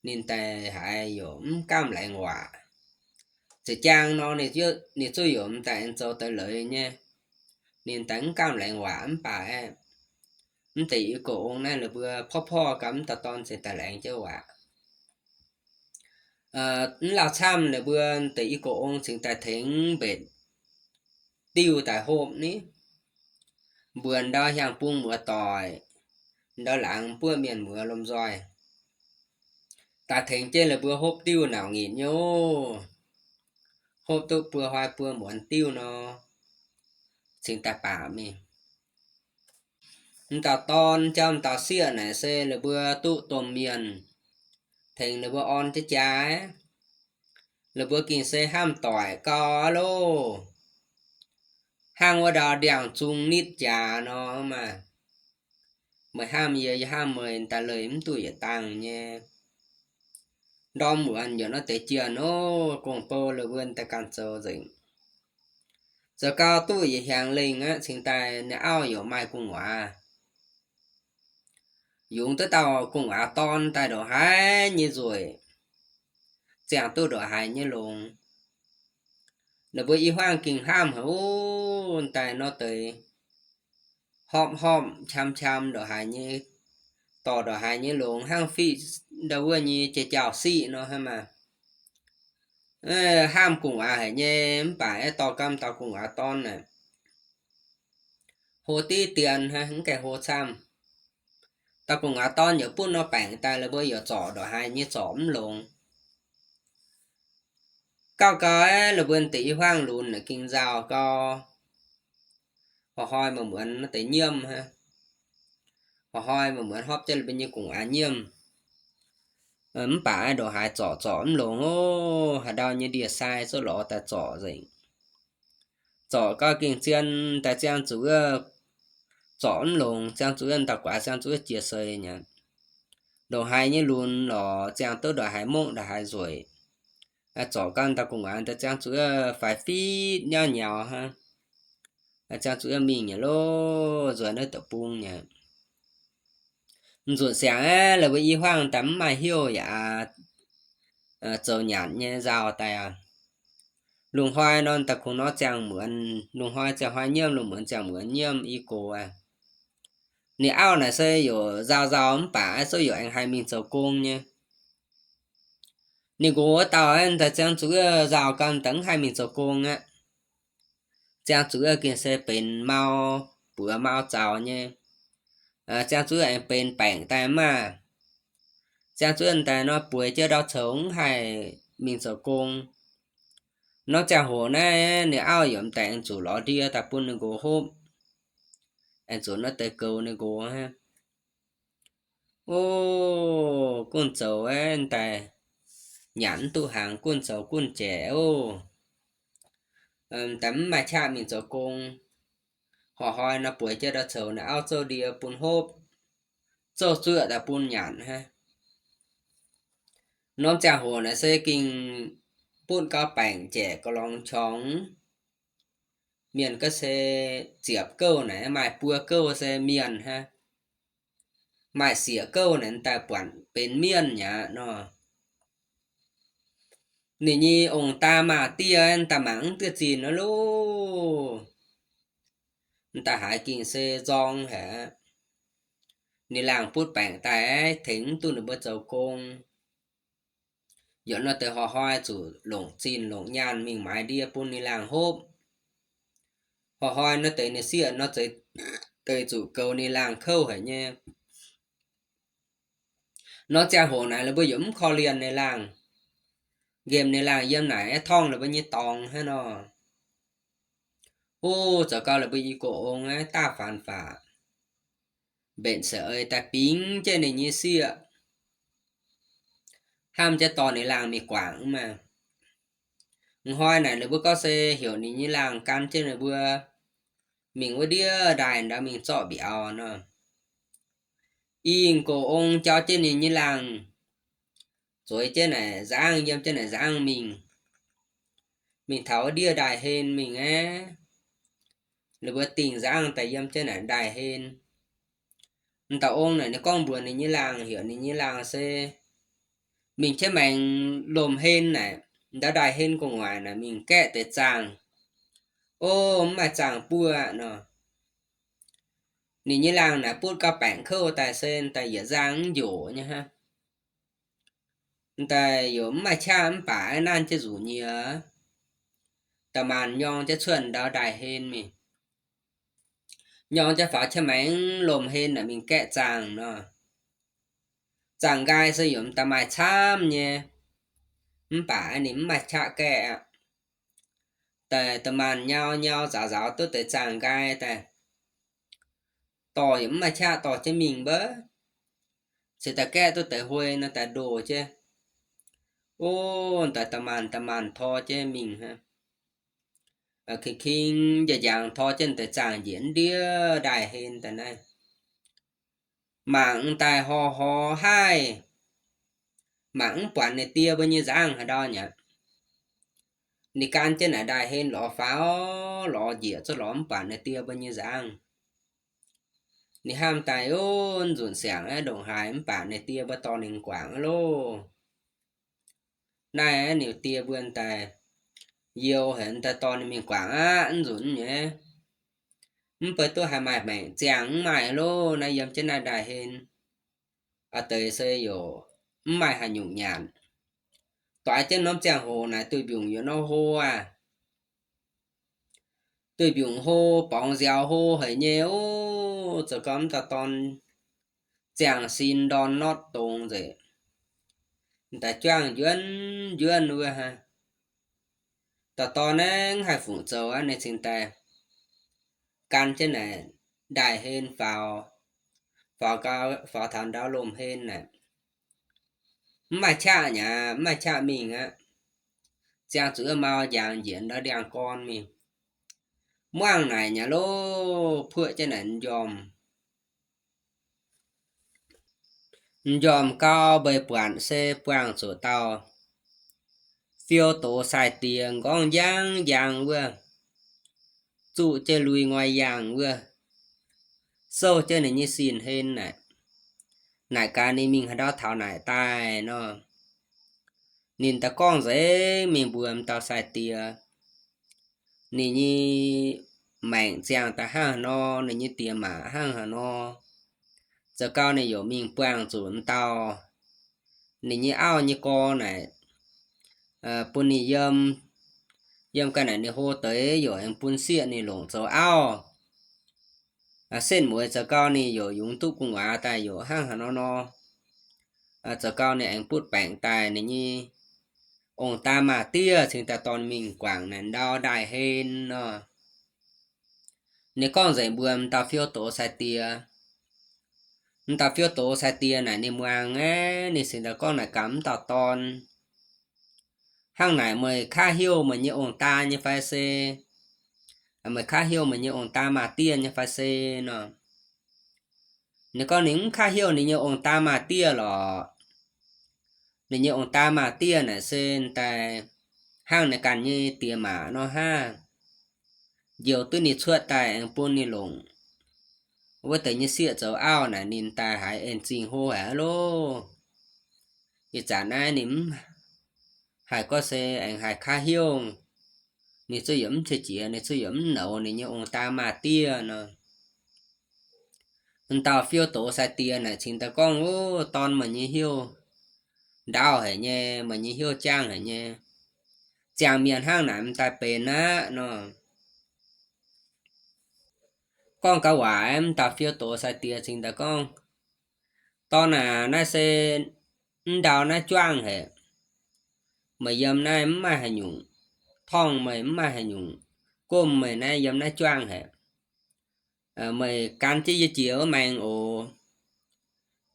Ninh daaih haiz yaac mv gamh laengz waac. Za'jang nor ninh zuqv yaac m'daaih aengx zoux deix leiz nyei. Ninh daaih mv gamh laengz waac mv baac aeqv, m'deix i gox ong naaiv la'buo porv porv gau m'dauh dorn cingx daaih laengz jienv waac. Mv lauh camv la'buo m'deix i gox ong cingx daaih tengx mbetc diuh daaih hopv ni, mbuox ndau hiaang bung muoz doic, ndau laangz buov mienh muoz lomh nzoih, daaih tengx jienv la'buo hopv diuh nauc nyitc nyei oc. Hopv duqv buo hnoi buo muonz diuh nor, cingx daaih baac mingh. M'dauh dorn jauv m'dauh sieqv naaic se la'buo duqv domh mienh tengx la'buo orn jienv jaax, la'buo gengh se hnamv doic gau loh. Hnangv wuov ndau ndiangx-zung nitv jaax nor maah. Meih hnamv yie, yie hnamv meih, daaih leih mv duqv yietc dangh nyei. Ndorm muonz yaac nor deix jienh oc, gong-bou la'buo daaih ganh zoux nzengc. Zoux gau duqv yietc hnyangx lengh aqv, cingx daaih ninh auv yaac maaih gu'nguaaz. Yungz duqv dauh gu'nguaaz dorn daaih ndongc haaix nyei nzueic, ziangh duqv ndongc haaix nyei longx. Ninh mbuo i hmuangv gengh hnamv haic oc, daaih nor deix hopv hopv qam qam ndongc haaix nyei, dorh ndongc haaix nyei longx hnangv fiqv ndau wuov nyei jiex jauh siqv nor hnangv maah. Hnamv gu'nguaaz haic nyei, mv baac aeqv, dorh gau dauh gu'nguaaz dorn naaic, hlo diqv dien hnangv, mv gaengh hlo camv. Dauh gu'nguaaz dorn yaac butv nor baengc daaih, la'buo yaac zorc ndongc haaix nyei zorc mv longx. Gauh gau aeqv, la'buo deix i hmuangv lunx naaic gengh nzauh gau. Hoi hnoi maaih muonz deix nyiemv hnangv. Hoi hnoi maaih muonz hopv jienv la'buo nyei gu'nguaaz nyiemv. Mv baac ndongc haaix zorc zorc mv longx oc. Haaix ndau nyei ndie-sai zungv lorz daaih zorc nzengc. Zorc gau gengh zien daaih ziangh zuqc wuov zorc mv longx, ziangh zuqc wuov dauh gu'nguaaz ziangh zuqc wuov jiex seix nyei. Ndongc haaix nyei lunx lorz ziangh duqv ndongc haaix mongv ndongc haaix nzueic. Zorc gau dauh gu'nguaaz daaih ziangh zuqc wuov faix fitv nyauv nyaux hnangv. Ziangh zuqc wuov mingh nyei loh, nzuonx naaiv deic-bung nyei. Nzunc siangx aeqv, la'buo i hmuangv daaih mv maaih heuv yaac zoux nyanc nyei nzauh daaih aqv. Lungh hnoi nor daaih kungx nor ziangh muonz, lungh hnoi ziangh hnoi nyiemv, lungh muonz ziangh muonz nyiemv i gox aqv. Ninh auv naaic se yaac nzauh nzauh mv baac aeqv, zungv yaac aengx haih mingh zoux gong nyei. Ninh nqox wuov dauh aeqv, daaih ziangh zuqc wuov nzauh gau daaih mv haih mingh zoux gong aqv. Ziangh zuqc wuov gengh se benx mau, buoz mau zaux nyei. Ziangh zuqc wuov aengx benx baengc daaih maah. Ziangh zuqc wuov daaih nor bueix jienv ndau coux mv haih mingh zoux gong. Nor ziangh hoc naaiv ninh auv yaac m'daaih aengx zuqc lorz ndie daaih bun ninh nqox hopv. aengx zuqc nor deix goux ninh nqox hnangv. O, gunv zoux aeqv, daaih nyanc mv duqv hnaangx, gunv zoux gunv jaeqc oc. Daaih mv maaih qaqv mingh zoux gong. Horc hnoi nor bueix jienv ndau-coux naaic auv zouv ndie bun hopv, zouv zuoqv daaih bun nyanc hnangv. Norm ziangh hoc naaic se gengh butv gauh baengc jaeqc gauh longx qorngx. Mienh gorngv se ziepc gouv naaic maaih buo gouv se mienh hnangv. Maaih siec gouv naaic daaih buatc benx mienh mi'aqv nor. Ninh nyei ong-daa maa die daaih mangc mv duqv zinh nor loh. Daaih haiz gengh se nzorng haic. Ninh laangh butv baengc daaih tengx mv duqv ninh mbuo zoux gong. Yaac nor deix horc hnoi zuqc longc zinh longc nyaanh mingh maaiz ndie bun ninh laangh hopv. Horc hnoi nor deix ninh sieqv nor deix zuqc goux ninh laangh kouv haic nyei. Nor ziangh hoc naaic la'buo yaac mv korv-lienh ninh laangh, nqemh ninh laangh yiem naaic aeqv, torngv la'buo nyei dorngx hnangv nor. O, zoux gau la'buo i go ong aeqv, daav faanx faqc, mbenc se ei daaih bingx jienv ninh nyei sieqv, hnamv jienv dorh ninh laangh mingh guangc maah. Hnoi naaic ninh mbuo gorngv se heuc ninh nyei laangh gan jienv ninh mbuo mingh wuov ndiev ndaaih ndau mingh zorqv mbiauz nor. I go ong jauv jienv ninh nyei laangh zueiz jienv naaic nzangv, yiem jienv naaic nzangv mingh, mingh taux wuov ndiev ndaaih hlen mingh aeqv, ninh mbuo dingh nzangv daaih yiem jienv naaic ndaaih hlen. M'dauh ong naaic ninh gorngv mbuox ninh nyei laangh, heuc ninh nyei laangh se mingh jienv maengx lomh hlen naaic, ndau ndaaih hlen gu'nguaaic naaic mingh gaeqv deix zaangh. O, mv maaih zaangh buov nor. Ninh nyei laangh naaic butv gauh baengc kouv daaih se daaih yietc nzangh mv njoc nyei hnangv. Daaih yaac mv maaih qaqv mv baac aeqv, nanv jienv nzuqc nyiex, da'maanc nyorng jienv cuotv ndau ndaaih hlen mingh, nyorng jienv faaux jienv maengx lomh hlen naaic mingh gaeqv zaangh nor. Zaangh nqaai se yaac m'daaih maaih camv nyei, mv baac ninh mv maaih qaqv gaeqv aqv. Daaih da'maanc nyau nyau nzaaux nzaaux duqv deix zaangh nqaai daaih, dorh yaac mv maaih qaqv dorh jienv mingh mbaac, se daaih gaeqv duqv deix huei nor daaih ndoh jienv. O, daaih da'maanc da'maanc tor jienv mingh hnangv. King king njang njang tor jienv deix zaangh njiec ndiev ndaaih hlen daaih naaiv. Mangc daaih hor hor haih, mangc mv buatc ninh die mbuo nyei nzangv haaix ndau nyaqv. Ninh gan jienv naaic ndaaih hlen lorz faaux, lorz njiec cuotv lorz mv buatc ninh die mbuo nyei nzangv. Ninh hnamv daaih, o, nzunc siangx aeqv, ndongc haaix mv baac ninh die mbuo dorh ninh guangc aqv loh. Naaiv ninh die mbuo daaih youh haic daaih dorh ninh mingh guangc aqv, nzunc nyei. Mv baac duqv haih maaih maengc ziangh mv maaih loh, naaiv yiem jienv naaiv ndaaih hlen. A'deix se yaac mv maaih haaix nyungc nyanc. Doix jienv norm ziangh hoc naaic duih mbiungc yaac nor hlo aqv. Duih mbiungc hlo, borngz nziaaux hlo haic nyei oc. Zoux gau mv dauh dorn ziangh sin ndorn notv dongz nzengc. Daaih juangv njuonv njuonv wuov hnangv. Dauh dorn naaiv mv haih fungc zoux aqv, ninh cingx daaih gan jienv naaic ndaaih hlen faaux, faaux gau, faaux taux ndau lomh hlen naaic. Mv maaih qaqv nyei, mv maaih qaqv mingh aqv. Ziangh zuqc wuov mau njangx njiec ndau ndiangx-gorn mingh. Muangh naaic nyei loh, puoqv jienv naaic m'njormh. M'njormh gau mbeix buatc se buangh zuqc dauh fiou doz sai-diex m'nqorngv njang njang wuov, zuqv jienv lui ngoi yaangh wuov, souv jienv ninh nyei sin hlen naaic, naaic gaax ninh mingh haaix ndau taux naaic daaih nor. Ninh daaih gorngv nzengc mingh mbuox m'dauh sai-diex, ninh nyei maengc ziangh daaih hnangv haaix nor, ninh nyei diex maac hnangv haaix nor. Zoux gau ninh yaac mingh buangh zuqc m'dauh ninh nyei auv nyei gorx naaic, bun ninh yiem, yiem ga'naaiv ninh hlo deix yaac aengx bun sieqv ninh longc zoux auv. Setv mueiz zoux gau ninh yaac yungz duqv gu'nguaaz daaih yaac hnangv haaix nor nor. Zoux gau ninh aengx butv baengc daaih ninh nyei ong-daa maa-diev cingx daaih dorh mingh guangc naaic ndau ndaaih hlen nor. Ninh gorngv nzengc mbuox m'dauh fiou doz sai-diex. M'dauh fiou doz sai-diex naaic ninh muangx aeqv, ninh cingx daaih gorngv naaic gaax m'dauh dorn, hnangv naaic meih kaav heuc meih nyei ong-daa nyei fai se, meih kaav heuc meih nyei ong-daa maa-diev nyei fai se nor. Ninh gorngv ninh mv kaav heuc ninh nyei ong-daa maa-diev lorqc. Ninh nyei ong-daa maa-diev naaic se daaih hnangv naaic ganh nyei diex maac nor hnangv. Njoux duqv ninh cuotv daaih aengx bun ninh longc wuov deix nyei sieqv zoux auv naaic ninh daaih haiz en zingh hlo haic loh. Ih zanc naaiv ninh mv haih gorngv se aengx haih kaav heuc, ninh zuqc yietc mv qiex jiez, ninh zuqc yietc mv nouz ninh nyei ong-daa maa-diev nor. M'dauh fiou doz sai-diex naaic cingx daaih gorngv, Ov, dorn, meih nyei heuc ndaauv haic nyei, meih nyei heuc jangv haic nyei. Ziangh mienh hnangv naaic m'daaih benx aqv nor. Gorngv gau waac, m'dauh fiou doz sai-diex cingx daaih gorngv, Dorn aac, naaiv se m'ndau naaiv juangv haic. Meih yiem naaiv mv maaih haaix nyungc torngv meih, mv maaih haaix nyungc gomv meih naaiv, yiem naaiv juangv haic. Meih gan jienv yie jiex wuov maengx oc.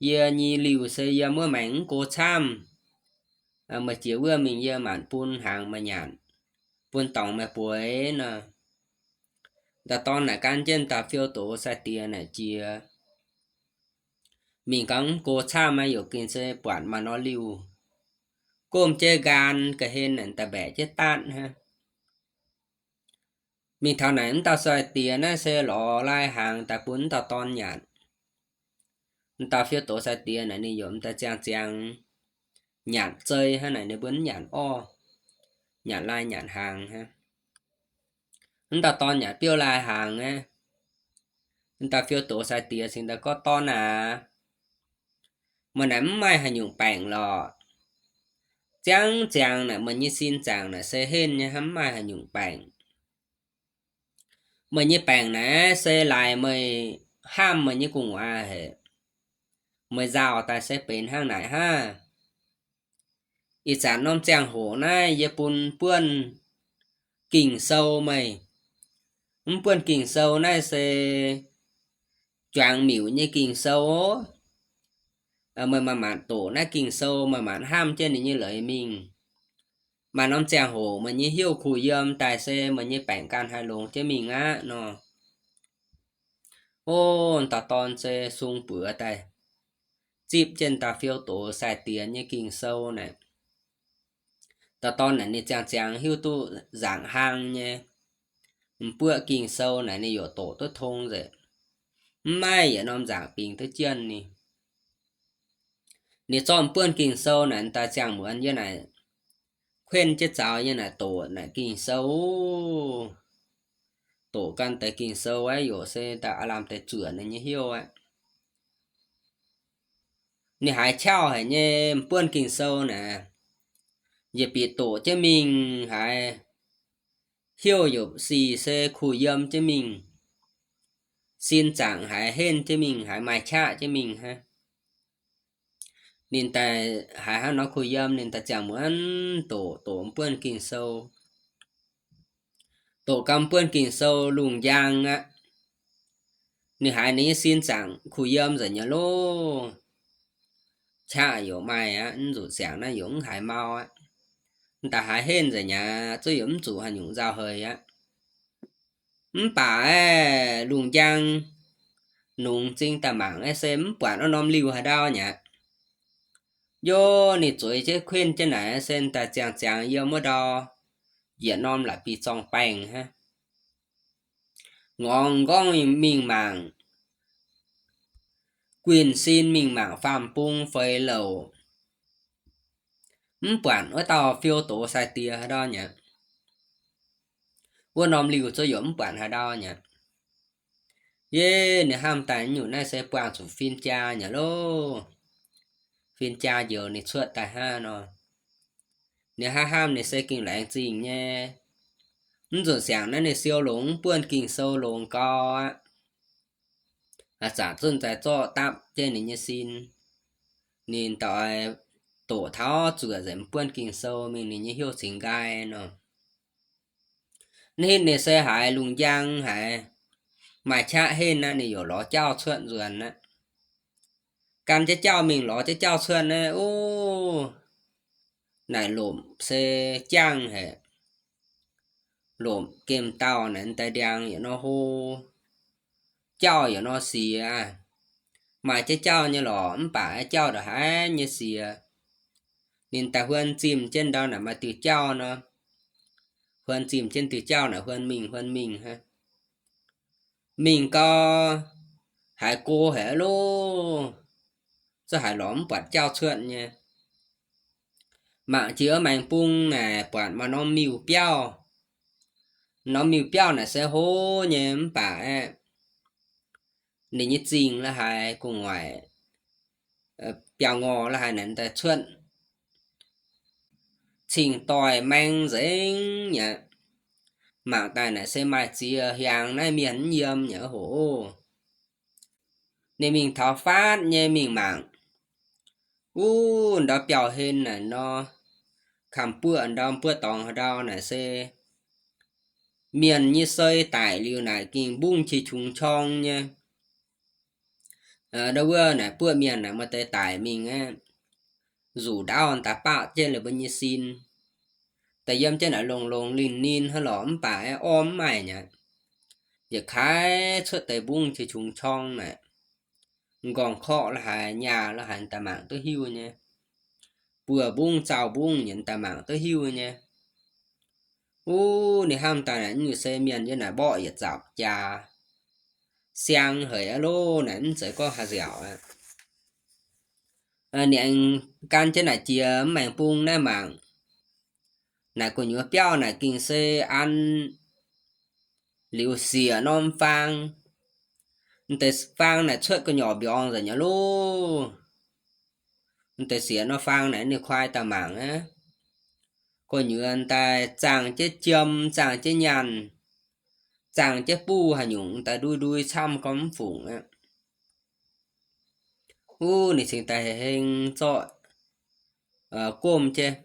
Yie nyei liuh se yiem wuov maengx mv go camv. Meih jiex wuov mingh yie maanc bun hnaangx meih nyanc, bun dorngx meih bueix nor. M'dauh dorn naaic gan jienv m'dauh fiou doz sai-diex naaic jiex. Mingh gau mv go camv, maaih youc ginh se buatc maaih norm liuh gomv jienv nqaang ga'hlen naaic daaih mbaeqc jienv daatv hnangv. Mingh taux naaic m'dauh sai-diex naaiv se lorz lai hnaangx daaih bun m'dauh dorn nyanc. M'dauh fiou doz sai-diex naaic ninh yaac m'daaih ziangh ziangx nyanc zei hnangv naaic, ninh mbuo mv nyanc orv, nyanc lai nyanc hnaangx hnangv. M'dauh dorn nyanc biouv lai hnaangx aqv. M'dauh fiou doz sai-diex cingx daaih gorngv, Dorn aac, meih naaic mv maaih haaix nyungc baengc lorqc. Ziangv ziangx naaic meih nyei sin zaangc naaic se henv nyei hnangv, mv maaih haaix nyungc baengc. Meih nyei baengc naaic se laaix meih hnamv meih nyei gu'nguaaz haic, meih nzauh daaih se benx hnangv naaic hnangv. Ih zanc norm ziangh hoc naaiv yie bun buonv Ging-Sou meih. Mv buonv Ging-Sou naaiv se juangc miuc nyei Ging-Sou. Meih maaih maanc doqc naaiv Ging-Sou, maaih maanc hnamv jienv ninh nyei leiz mingh. Maaih norm ziangh hoc meih nyei heuc kuh yiem daaih se meih nyei baengc ganh haih longx jienv mingh aqv nor. Ov, dauh dorn se sung buoz daaih zipv jienv dauh fiou doz sai-diex nyei Ging-Sou naaic. Dauh dorn naaic ninh ziangh ziangx hiuv duqv nzaangc hlang nyei, m'buoqv Ging-Sou naaic ninh yaac doqc duqv tong nzengc. Mv maaih yietc norm nzaangc bingx duqv jienv ninh. Ninh zorqv m'buonv Ging-Sou naaic daaih ziangh muonz yie naaic kuenv jienv zaux yie naaic doqc naaic Ging-Sou. Doqc ganh deix Ging-Sou aeqv, yaac se daaih aav lamh deix zuoqc ninh nyei heuc aqv. Ninh haiz qaqv haic nyei m'buonv Ging-Sou naaic, yietc bieqc doqc jienv mingh haiz heuc yaac sic se kuh yiem jienv mingh, sin zaangc haiz henv jienv mingh, haiz maaih qaqv jienv mingh hnangv. Ninh daaih haiz hnangv nor kuh yiem, ninh daaih ziangh muonz doqc, doqc m'buonv Ging-Sou. Doqc gau m'buonv Ging-Sou lungh njang aqv, ninh haiz ninh nyei sin zaangc kuh yiem nzengc nyei loh. Qaqv yaac maaih aqv, mv zuqc siangx naaiv yaac mv haiz mau aqv. M'daaih haiz henv nzengc aqv, zuqc yaac mv zuqc haaix nyungc nzauh heix aqv. Mv baac aeqv, lungh njang nungx zing daaih mangc aeqv, se mv buatc wuov norm liuh haaix ndau nyei aqv. Yov, ninh zueiz jienv kuenv jienv naaic se daaih ziangh ziangx yiem wuov ndau yietc norm la'bieiv-zorng baengh hnangv. Ngorc nqorngv mingh mangc, guinh sin mingh mangc faam-bung feix louc, mv buatc wuov dauh fiou doz sai-diex haaix ndau nyei aqv. Wuov norm liuh zuqc yaac mv buatc haaix ndau nyei aqv. Yie, ninh hnamv daaih nyungc naaiv se buangh zuqc fin-jaa nyei loh. Fin-jaa njoux ninh cuotv daaih hnangv nor. Ninh hnamv hnamv ninh se gengh laengz zingh nyei. Mv zuqc siangx naaiv ninh siou longx, mv buonv Ging-Sou longx gau aqv. Aav zanc zunh zaaih zorqv dapv jienv ninh nyei sin. Ninh doqc taux zuoqc nzengc, mv buonv Ging-Sou mingh, ninh nyei heuc cingx nqaai nor. Naaiv hitv ninh se haiz lungh njang haic, maaih qaqv henv aqv, ninh yaac lorz jauv cuotv nzuonx aqv. Gan jienv jauv mingh lorz jienv jauv cuotv naaiv, o, naaic lomc se jangv haic. Lomc gemh dauh naaic daaih ndiangx yaac nor hlo, jauv yaac nor siex. Maaih jienv jauv nyei lorqc, mv baac jauv ndongc haaix nyei siex. Ninh daaih huon zimh jienv ndau naaic maaih diuh jauv nor, huon zimh jienv diuh jauv naaic huon mingh huon mingh hnangv. Mingh gau, haiz go haic loh, zungv haiz lorz mv buatc jauv cuotv nyei. Mangc jiex wuov maengx bung naaic buatc maaih norm miuc-biauv. Norm miuc-biauv naaic se hlo nyei mv baac aeqv, ninh nyei zingh la'haaix gu'nguaaic biauv-ngorh la'haaix naaic daaih cuotv cing-doix maeng nzengc aqv. Mangc daaih naaic se maaih ziex hiaangx naaiv mienh mv yiem aqv hoc. Ninh mingh taux faatv nyei mingh mangc, uv, ndau biauv-hlen naaic nor, kamx buoqv ndau buoqv dorngx haaix ndau naaic se mienh nyei sei daic liuz naaic gengh mbungv qiex qungx qorng nyei. Ndau wuov naaic buoqv mienh naaic maaih deix daic mingh aqv, nzuqc ndaauv daaih baqv jienv ninh mbuo nyei sin, daaih yiem jienv naaic longx-longx linh linh hnangv lorqc, mv baac aeqv orv mv maaih nyei. Yietc kaaix cuotv deix mbungv qiex qungx qorng naaic, m'nqorngv-korqv la'haaix, nyaah la'haaix daaih mangc duqv hiuv nyei. Buoz-mbungv, zaux-mbungv nyei daaih mangc duqv hiuv nyei. Uv, ninh hnamv daaih naaic, nyungc se mienh yiem naaic mborqv yietc zaux jaax, siang haic aqv loh, naaic mv zeiz gorngv haih nziaauc aqv. Ninh aengx gan jienv naaic jiex mv maengx bung naaiv mangc, naaic gu'nyuoz biauv naaic gengh se an liuz siec norm faang. M'deix faang naaic cuotv gu'nyorqc mbiorngz nzengc nyei loh. M'deix siec norm faang naaic ninh kuaai daaih mangc aqv, gu'nyuoz daaih zaangh jienv jiem, zaangh jienv nyaanh, zaangh jienv buv haaix nyungc daaih ndui ndui camv gorngv mv fungc aqv. Uv, ninh cingx daaih heng zorqv gomv jienv.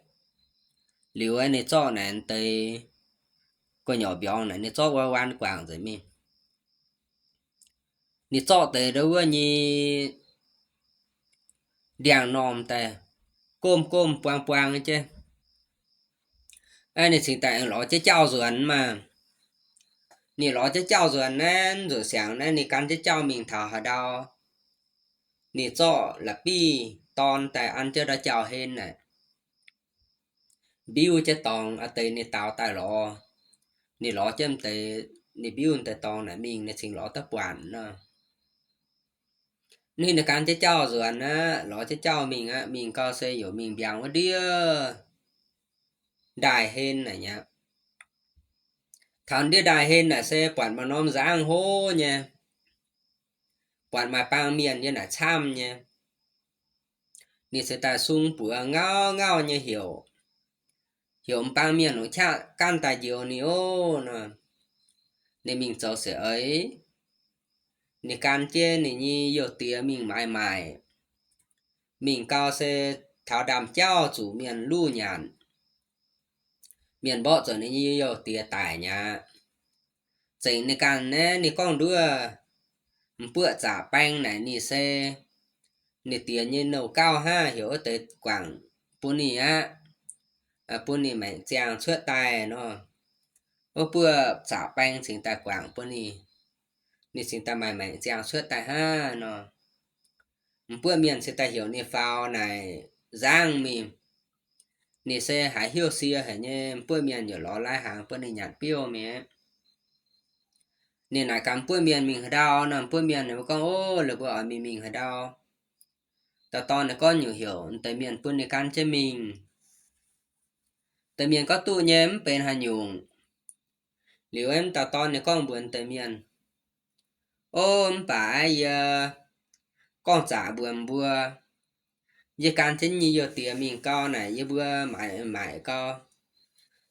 Liuz aeqv, ninh zorqv naaic deix gu'nyorqc mbiorngz naaic ninh zorqv wuov waan guangc nzengc mingh. Ninh zorqv deix ndau wuov nyei ndiangx-normh daaih gomv gomv buang buang jienv. Ninh cingx daaih aengx lorz jienv jauv nzuonx maah. Ninh lorz jienv jauv nzuonx naaiv, nzuqc siangx naaiv ninh gan jienv jauv mingh taux haaix ndau, ninh zorqv la'bieiv dorn daaih an jienv ndau jauv-hlen naaic, mbiuv jienv dorngx a'deix ninh daaux daaih lorz. Ninh lorz jienv m'deix, ninh mbiuv deix dorngx naaic mingh, ninh cingx lorz daaih buatc nor. Ninh, ninh gan jienv jauv nzuonx aqv, lorz jienv jauv mingh aqv. Mingh gau se yaac mingh mbiaangx wuov ndiev ndaaih-hlen naaic aqv. Taux ndiev ndaaih-hlen naaic se buatc maaih norm nzangv hlo nyei, buatc maaih baang mienh yiem naaic camv nyei. Ninh cingx daaih sung buoz ngauv ngauv nyei heuc, heuc m'baang mienh longc qaqv gaanv daaih njoux ninh ov nor. Ninh mingh zoux siec-eix, ninh gan jienv ninh nyei youh diex mingh maaiz maaic. Mingh gau se taux ndaamv-jauv zuqc mienh luv nyanc. Mienh mborqv zuqc ninh nyei youh diex daic mi'aqv. Zengc ninh ganh naaiv, ninh gorngv nduov m'buoqv zaqc baeng naaic ninh se ninh diex nyei nouh gauv hnangv, heuc wuov deix guangc bun ninh aqv, bun ninh maengc ziangh cuotv daaih nor. Wuov buoqv zaqc baeng cingx daaih guangc bun ninh. Ninh cingx daaih maaih maengc ziangh cuotv daaih hnangv nor. M'buoqv mienh cingx daaih heuc ninh faaux naaic nzangv mingh. Ninh se haiz heuc sie haic nyei, m'buoqv mienh yaac lorz lai hnaangx bun ninh nyanc biouv mi'aqv. Ninh naaic gaax m'buoqv mienh mingh haaix ndau nor, m'buoqv mienh ninh mbuo gorngv, Ov, laaix mbuo oix mingh mingh haaix ndau? Dauh dorn ninh gorngv nyungc heuc deix mienh bun ninh gan jienv mingh. Deix mienh gorngv duqv nyei, mv benx haaix nyungc. Liuz aeqv, dauh dorn ninh gorngv mbuox deix mienh, Ov, mv baac yie gorngv zaqc mbuox mbuo, yie gan jienv nyei youh diex mingh gau naaic yie mbuo maaic maaic gau,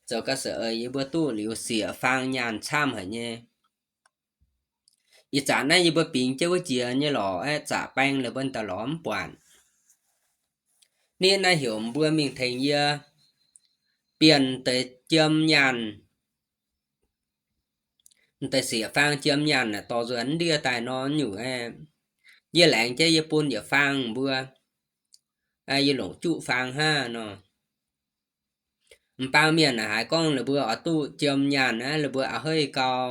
zoux ga'siec eix yie mbuo duqv liuz sieqv faang nyaanh camv haic nyei. Ih zanc naaiv yie mbuo bingx jienv wuov jiex nyei lorqc aeqv, zaqc baeng laaix mbuo daaih lorz mv buatc. Ninh naaiv heuc mbuo mingh tengx yie bienh deix jiem nyaanh. m'deix sieqv-faang jiem nyaanh naaic dorh nzuonx ndiev daaih nor nyungc aeqv, yie laengz jienv yie bun yietc faang mbuo, yie longc juqv faang hnangv nor. M'baang mienh naaic haiz gorngv ninh mbuo oix duqv jiem nyaanh aqv, ninh mbuo a'heiv gau,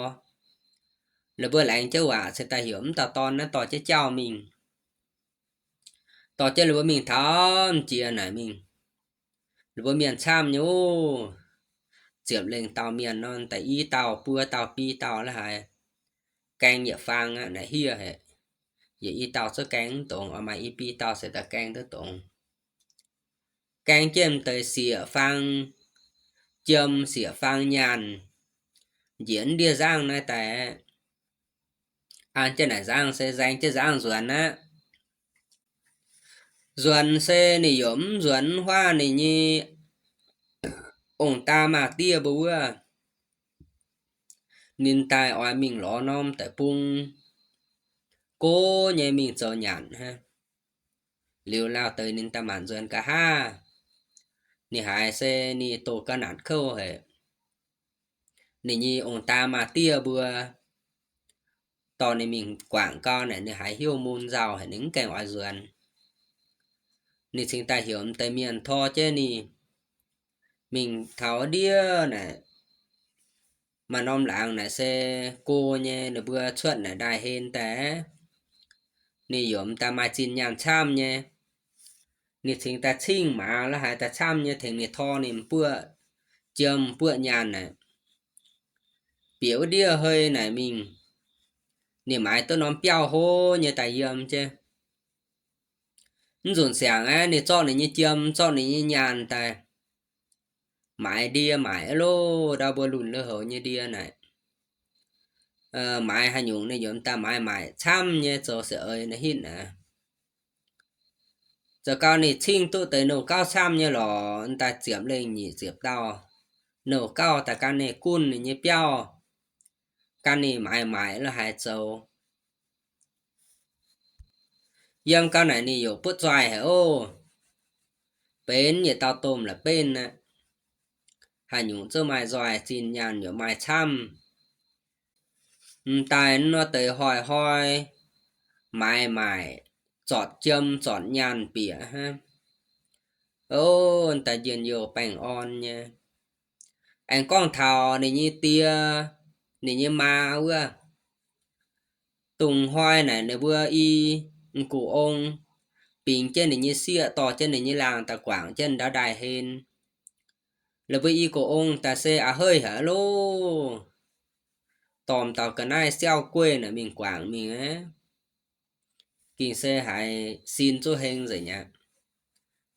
ninh mbuo laengz jienv waac cingx daaih heuc m'dauh dorn naaiv dorh jienv jauv mingh. Dorh jienv ninh mbuo mingh taux m'jiex naaic mingh, ninh mbuo mienh camv nyei oc. Ziepc lengh dauh mienh nor, daaih i dauh, buo dauh, biei dauh la'haiz, gaeng yietc faang aqv naaic hiev haic. Yietc i dauh zungv gaeng mv dongz, oix maaih i biei dauh se daaih gaeng duqv dongz. Gaeng jienv m'deix sieqv-faang jiem, sieqv-faang nyaanh, njiec ndiev nzangv naaiv daaih aqv. An jienv naaic nzangv se nzaeng jienv nzangv nzuonx aqv. Nzuonx se ninh yaac mv nzuonx mv huaav ninh nyei ong-daa maa-diev mbuo wuov. Ninh daaih oix mingh lorz norm deic-bung, go nyei mingh zoux nyanc hnangv. Liuz lauh deix ninh daaih maanc nzuonx nqa'haav. Ninh haiz se ninh doh ga'naatc kouv haic. Ninh nyei ong-daa maa-diev mbuo dorh ninh mingh guangc gau naaic, ninh haiz hnyouv mun nzauh haic, ninh mv gaengh oix nzuonx. Ninh cingx daaih heuc m'deix mienh tor jienv ninh mingh taux ndiev naaic, maaih norm laangz naaic se go nyei, ninh mbuo cuotv naaic ndaaih hlen daaih. Ninh yaac m'daaih maaih zinh nyaanh camv nyei. Ninh cingx daaih cingv maaz la'haiz daaih camv nyei tengx ninh tor ninh m'buoqv jiem m'buoqv nyaanh naaic, bieqc wuov ndiev hei naaic mingh. Ninh maaiz duqv norm biauv hlo nyei daaih yiem jienv. Mv nzunc siangx aeqv, ninh zorqv ninh nyei jiem, zorqv ninh nyei nyaanh daaih maaiz ndie maaic aqv loh. Ndau mbuo lunc lui-houx nyei ndie naaic, maaiz haaix nyungc ninh yaac m'daaih maaiz maaic camv nyei, zoux se eix naaiv hitv aqv. Zoux gau ninh cingv duqv deix nouh gauv camv nyei lorqc, m'daaih ziepc lengh nyic ziepc dauh nouh gauv daaih gan ninh gunv ninh nyei biauv, gan ninh maaiz maaic la'haiz zoux. Yiem gau naaic ninh yaac butv nzoih haic oc. Benx yietc dauh domh la'benv aqv. Haaix nyungc zungv maaih nzoih, zinh nyaanh yaac maaih camv. M'daaih nor deix hoic hoi, maaiz maaic, zortc jiem zortc nyaanh bieqc hnangv. Ov, daaih njien-youh baengh orn nyei. Aengx gorngv taux ninh nyei die, ninh nyei maa wuov, dungz hnoi naaic ninh mbuo i m'gux ong bingx jienv ninh nyei sieqv, dorh jienv ninh nyei laangh daaih guangc jienv ndau ndaaih hlen. Ninh mbuo i gux ong daaih se a'heiv haic loh. Dorh dauh ga'naaiv siauv gueiv naaic mingh guangc mingh aqv. Gengh se haiz sin zuqc heng nzengc aqv.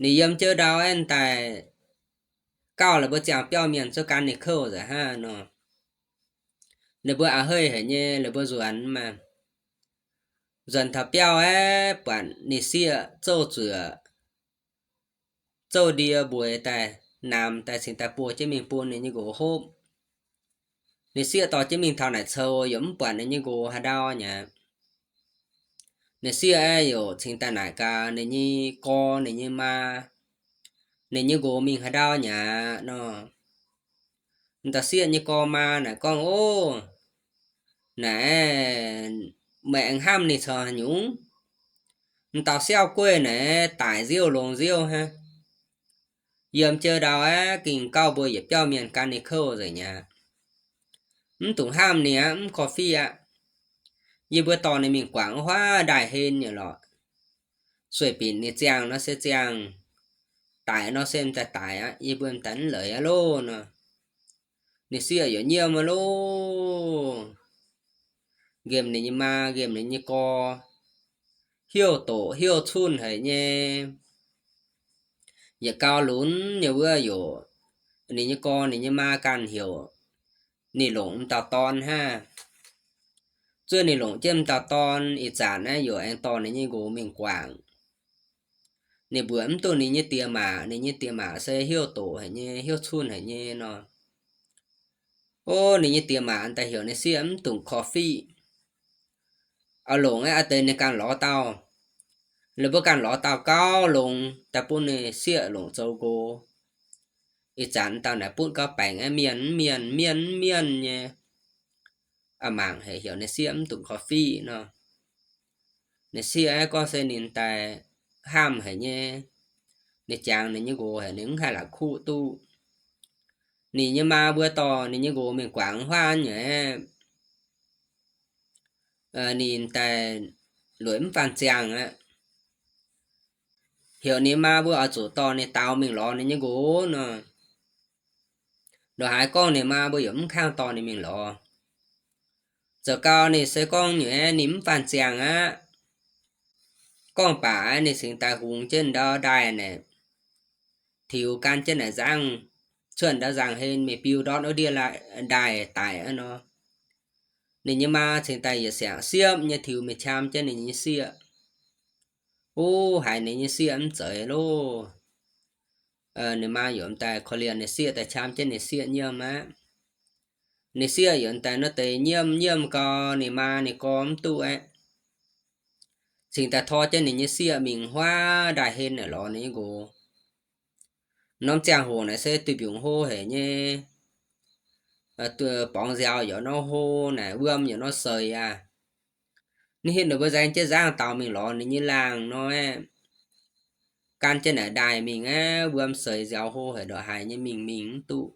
Ninh yiem jienv ndau aeqv, daaih gauh la'buo ziangh biauv mienh zuqc gan ninh kouv nzengc hnangv nor. Ninh mbuo a'heiv haic nyei, ninh mbuo nzuonx maah. Nzuonx taux biauv aeqv, buatc ninh sieqv zouv zuoqc, zouv ndie mbueix daaih, naamx daaih cingx daaih buo jienv mingh bun ninh nyei nqox hopv. Ninh sieqv dorh jienv mingh taux naaic coux yaac mv buatc ninh nyei nqox haaix ndau nyei aqv. Ninh sieqv aeqv, yaac cingx daaih naaic gaax ninh nyei gorx, ninh nyei maa, ninh nyei nqox mingh haaix ndau nyei aqv nor. M'daaih sieqv nyei gorx maa naaic gorngv, Ov, naaic meih aengx hnamv ninh caux haaix nyungc? M'daaih siauv gueiv naaic daic nziouv longx nziouv hnangv. Yiem jienv ndau aeqv, gengh gauh mbuo yietc biauv mienh gan ninh kouv nzengc aqv. Mv dungx hnamv ninh aqv, mv korv-fiqv aqv. Yie mbuo dorh ninh mingh guangc wuov ndaaih hlen nyei lorqc. Sueih binc ninh ziangh nor se ziangh, daic nor se m'daaih daic aqv. Yie mbuo m'daaih mv leiz aqv loh nor. Ninh sieqv yaac nyiemv aqv loh. Nqemh ninh nyei maa, nqemh ninh nyei gorx, heuc doqc heuc cunh haic nyei. Yietc gau lunx nyei wuov yaac, ninh nyei gorx ninh nyei maa ganh heuc ninh longc m'dauh dorn hnangv. Zuov ninh longc jienv m'dauh dorn ih zanc naaiv yaac aengx dorh ninh nyei nqox mingh guangc. Ninh mbuoqc mv duqv ninh nyei diex maac, ninh nyei diex maac se heuc doqc haic nyei, heuc cunh haic nyei nor. Ov, ninh nyei diex maac daaih heuc ninh sieqv mv dungx korv-fiqv. Oix longc aqv, a'deix ninh ganh lorz dauh. Ninh mbuo ganh lorz dauh gauh longx daaih bun ninh sieqv longc zoux nqox. Ih zanc dauh naaic butv gauh baengc aqv, mienh mv mienh, mienh mv mienh nyei. a'mangc haic, heuc ninh sieqv mv dungx korv-fiqv nor. Ninh sieqv aeqv, gorngv se ninh daaih hnamv haic nyei, ninh jangx ninh nyei nqox haic, ninh mv haih la'kuqv duqv. Ninh nyei maa mbuo dorh ninh nyei nqox mingh guangc huaav nyei, ninh daaih lueic mv faanh ziangh aqv. Heuc ninh maa mbuo oix zuqc dorh ninh daaux mingh lorz ninh nyei nqox nor. Ndongc haaix gorngv ninh maa mbuo yaac mv kangv dorh ninh mingh lorz. Zoux gau ninh se gorngv nyei ninh mv faanh ziangh aqv. Gorngv baac ninh cingx daaih hungx jienv ndau ndaaih naaic, tiux gan jienv naaic nzangv, cuotv ndau nzangc-hlen mingh biu ndortv wuov ndiev ndaaih daic aqv nor. Ninh nyei maa cingx daaih yietc siangx siepv nyei tiux mingh qam jienv ninh nyei sieqv. Uv, haiz ninh nyei sieqv mv zeiz loh. Ninh maa yaac daaih korv-lienh ninh sieqv daaih qam jienv ninh sieqv nyiemv aqv. Ninh sieqv yaac daaih nor deix nyiemv nyiemv gau, ninh maa ninh gorx mv duqv aqv. Cingx daaih tor jienv ninh nyei sieqv mingh huaav ndaaih-hlen naaic lorz ninh nyei nqox. Norm ziangh hoc naaic se duih mbiungc hlo haic nyei, borngz nziaaux yaac nor hlo naaic, wuom yaac nor seix aqv. Ninh hitv ninh mbuo nzaeng jienv nzangv daaux mingh lorz ninh nyei laangh nor, gan jienv naaic ndaaih mingh aqv, wuom seix nziaaux hlo haic ndongc haaix nyei mingh mingh mv duqv.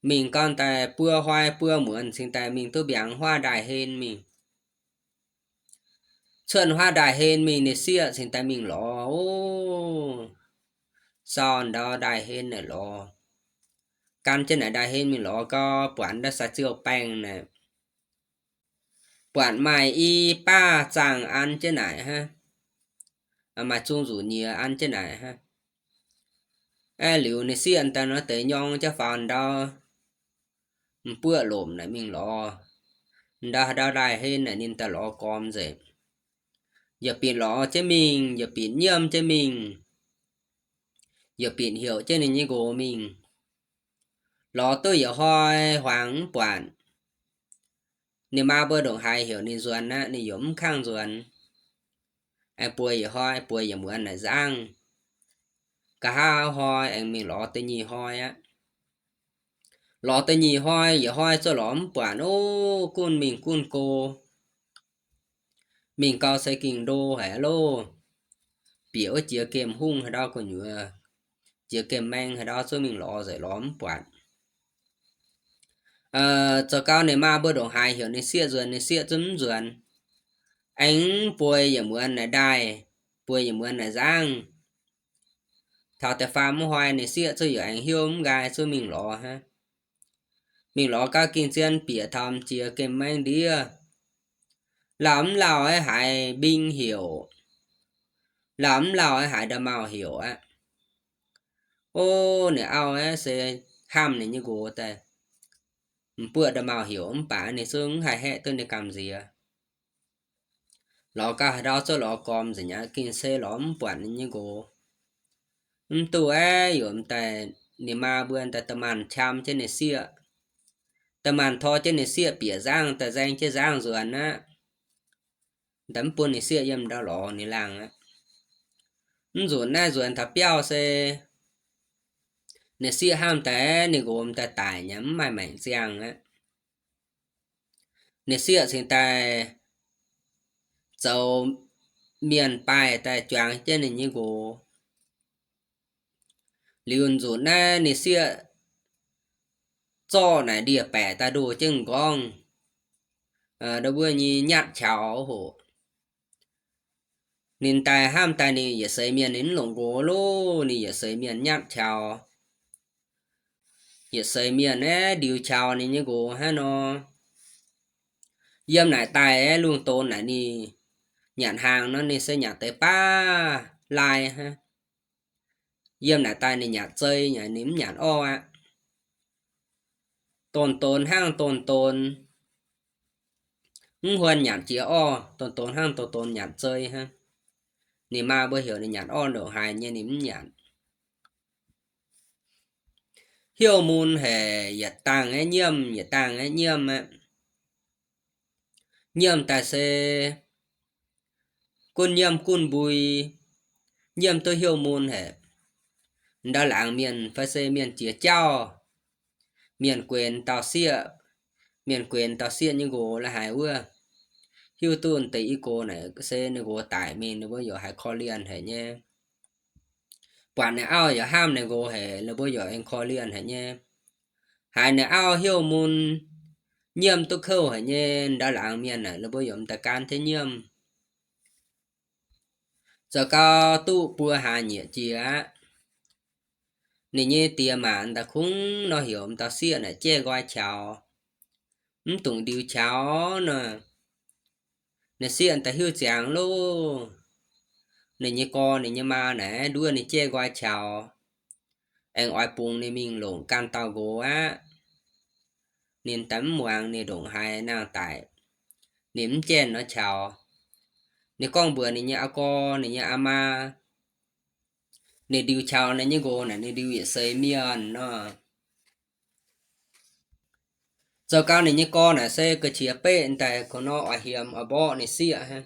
Mingh gau daaih buo hnoi buo muonz cingx daaih mingh duqv mbiaangx huaav ndaaih-hlen mingh. Cuotv huaav ndaaih-hlen mingh ninh sieqv cingx daaih mingh lorz, o, sau ndau ndaaih-hlen naaic lorz. Gan jienv naaic ndaaih-hlen mingh lorz gau, buatc ndau sai-ziou baengh naaic, buatc maaih i baav zaangh an jienv naaic hnangv, maaih zung nzuqc nyiex an jienv naaic hnangv. Aeqv, liuz ninh sieqv daaih nor deix nyorng jienv faaux ndau, m'buoqv lomc naaic mingh lorz. Ndau haaix ndau ndaaih-hlen naaic ninh daaih lorz gormx nzengc. Yietc binc lorz jienv mingh, yietc binc nyiemv jienv mingh, yietc binc heuc jienv ninh nyei nqox mingh. Lorz duqv yietc hnoi huangx mv buatc. Ninh maa mbuo ndongc haaix heuc ninh nzuonx aqv, ninh yaac mv kangv nzuonx. Aengx bueix yietc hnoi, bueix yietc muonz naaic nzangv. Nqa'haav hnoi aengx mingh lorz da'nyeic hnoi aqv. Lorz da'nyeic hnoi, yietc hnoi zuov lorz mv buatc, o, gunv mingh gunv go. Mingh gau se ging ndo haic loh. Bieqc wuov jiex gemh hungh haaix ndau gu'nyuoz, jiex gemh maeng haaix ndau zuov mingh lorz nzengc, lorz mv buatc. Zoux gau ninh maa mbuo ndongc haaix heuc ninh sieqv nzuonx, ninh sieqv zungv mv nzuonx. Aengx bueix yietc muonz naaic ndaaih, bueix yietc muonz naaic nzangv. Taux da'faam hnoi ninh sieqv zungv yaac aengx hnyouv mv nqaai zuov mingh lorz hnangv. Mingh lorz gau ging zien bieqc taux m'jiex gemh maeng ndiev. Lauh mv lauh aeqv, haiz mbing heuc. Lauh mv lauh aeqv, haiz nda'maauh heuc aqv. O, ninh auv aeqv, se hnamv ninh nyei nqox daaih. M'buoqv nda'maauh heuc mv baac ninh zungv mv haih haeqv duqv ninh gamh nziex. Lorz gau haaix ndau zuov lorz gormx nzengc aqv, ging se lorz mv buatc ninh nyei nqox. Mv duqv aeqv, yaac m'daaih ninh maa mbuo daaih da'maanc qam jienv ninh sieqv. Da'maanc tor jienv ninh sieqv bieqc nzangv, daaih nzaeng jienv nzangv nzuonx aqv. Daaih mv bun ninh sieqv yiem ndau lorz ninh laangh aqv. Mv nzunc naaiv nzuonx taux biauv se ninh sieqv hnamv daaih ninh nqox m'daaih daic nyei, mv maaih maengc ziangh aqv. Ninh sieqv cingx daaih zoux mienh baaih daaih juangx jienv ninh nyei nqox. Liuz nzunc naaiv ninh sieqv zorqv naaic ndie-baeqc daaih ndoh jienv m'nqorngv, ndau wuov nyei nyatv qaux hoc. Ninh daaih hnamv daaih ninh yietc seix mienh ninh mv longc nqox loh, ninh yietc seix mienh nyatv qaux. Yietc seix mienh aeqv, ndiux qaux ninh nyei nqox hnangv nor. Yiem naaic daaih aeqv, lungh donx naaic ninh nyanc hnaangx nor ninh se nyanc deix baav lai hnangv. Yiem naaic daaih ninh nyanc zei, ninh mv nyanc orv aqv. Donx-donx hnangv donx-donx, mv huon nyanc jiex orv, donx-donx hnangv donx-donx nyanc zei hnangv. Ninh maa mbuo heuc ninh nyanc orv ndongc haaix nyei ninh mv nyanc. Heuv mun haic, yietc dangh aeqv nyiemv, yietc dangh aeqv nyiemv aqv. Nyiemv daaih se gunv nyiemv gunv mbui, nyiemv duqv heuv mun haic. Ndau laangz mienh fai se mienh jiex jauv, mienh guenx dauh sieqv, mienh guenx dauh sieqv nyei nqox la'haiz wuov, hiuv duqv deix i gox naaic se ninh nqox daic mingh, ninh mbuo yaac haiz korv-lienh haic nyei. Buatc ninh auv yaac hnamv ninh nqox haic, ninh mbuo yaac aengx korv-lienh haic nyei. Haiz ninh auv heuc mun nyiemv duqv kouv haic nyei, ndau laangz mienh naaic ninh mbuo yaac m'daaih gan jienv nyiemv. Zoux gau duqv buo hlaax nyieqc jiex aqv, ninh nyei diex maac daaih kungx nor heuc m'dauh sieqv naaic jaiv nqoi qaux, mv dungx ndiux qaux nor. Ninh sieqv daaih hiuv ziangx loh, ninh nyei gorx ninh nyei maa naaic nduov ninh jaiv nqoi qaux, aengx oix bungx ninh mingh longc ganh dauh nqox aqv. Ninh daaih mv muangx, ninh ndongc haaix nangh daic, ninh mv jaiv nor qaux. Ninh gorngv mbuox ninh nyei aa gorx, ninh nyei aa maa, ninh ndiux qaux ninh nyei nqox naaic ninh ndiux yietc seix mienh nor. Zoux gau ninh nyei gorx naaic se ga'qiex beqv daaih kungx nor oix hiemx oix mborqv ninh sieqv hnangv.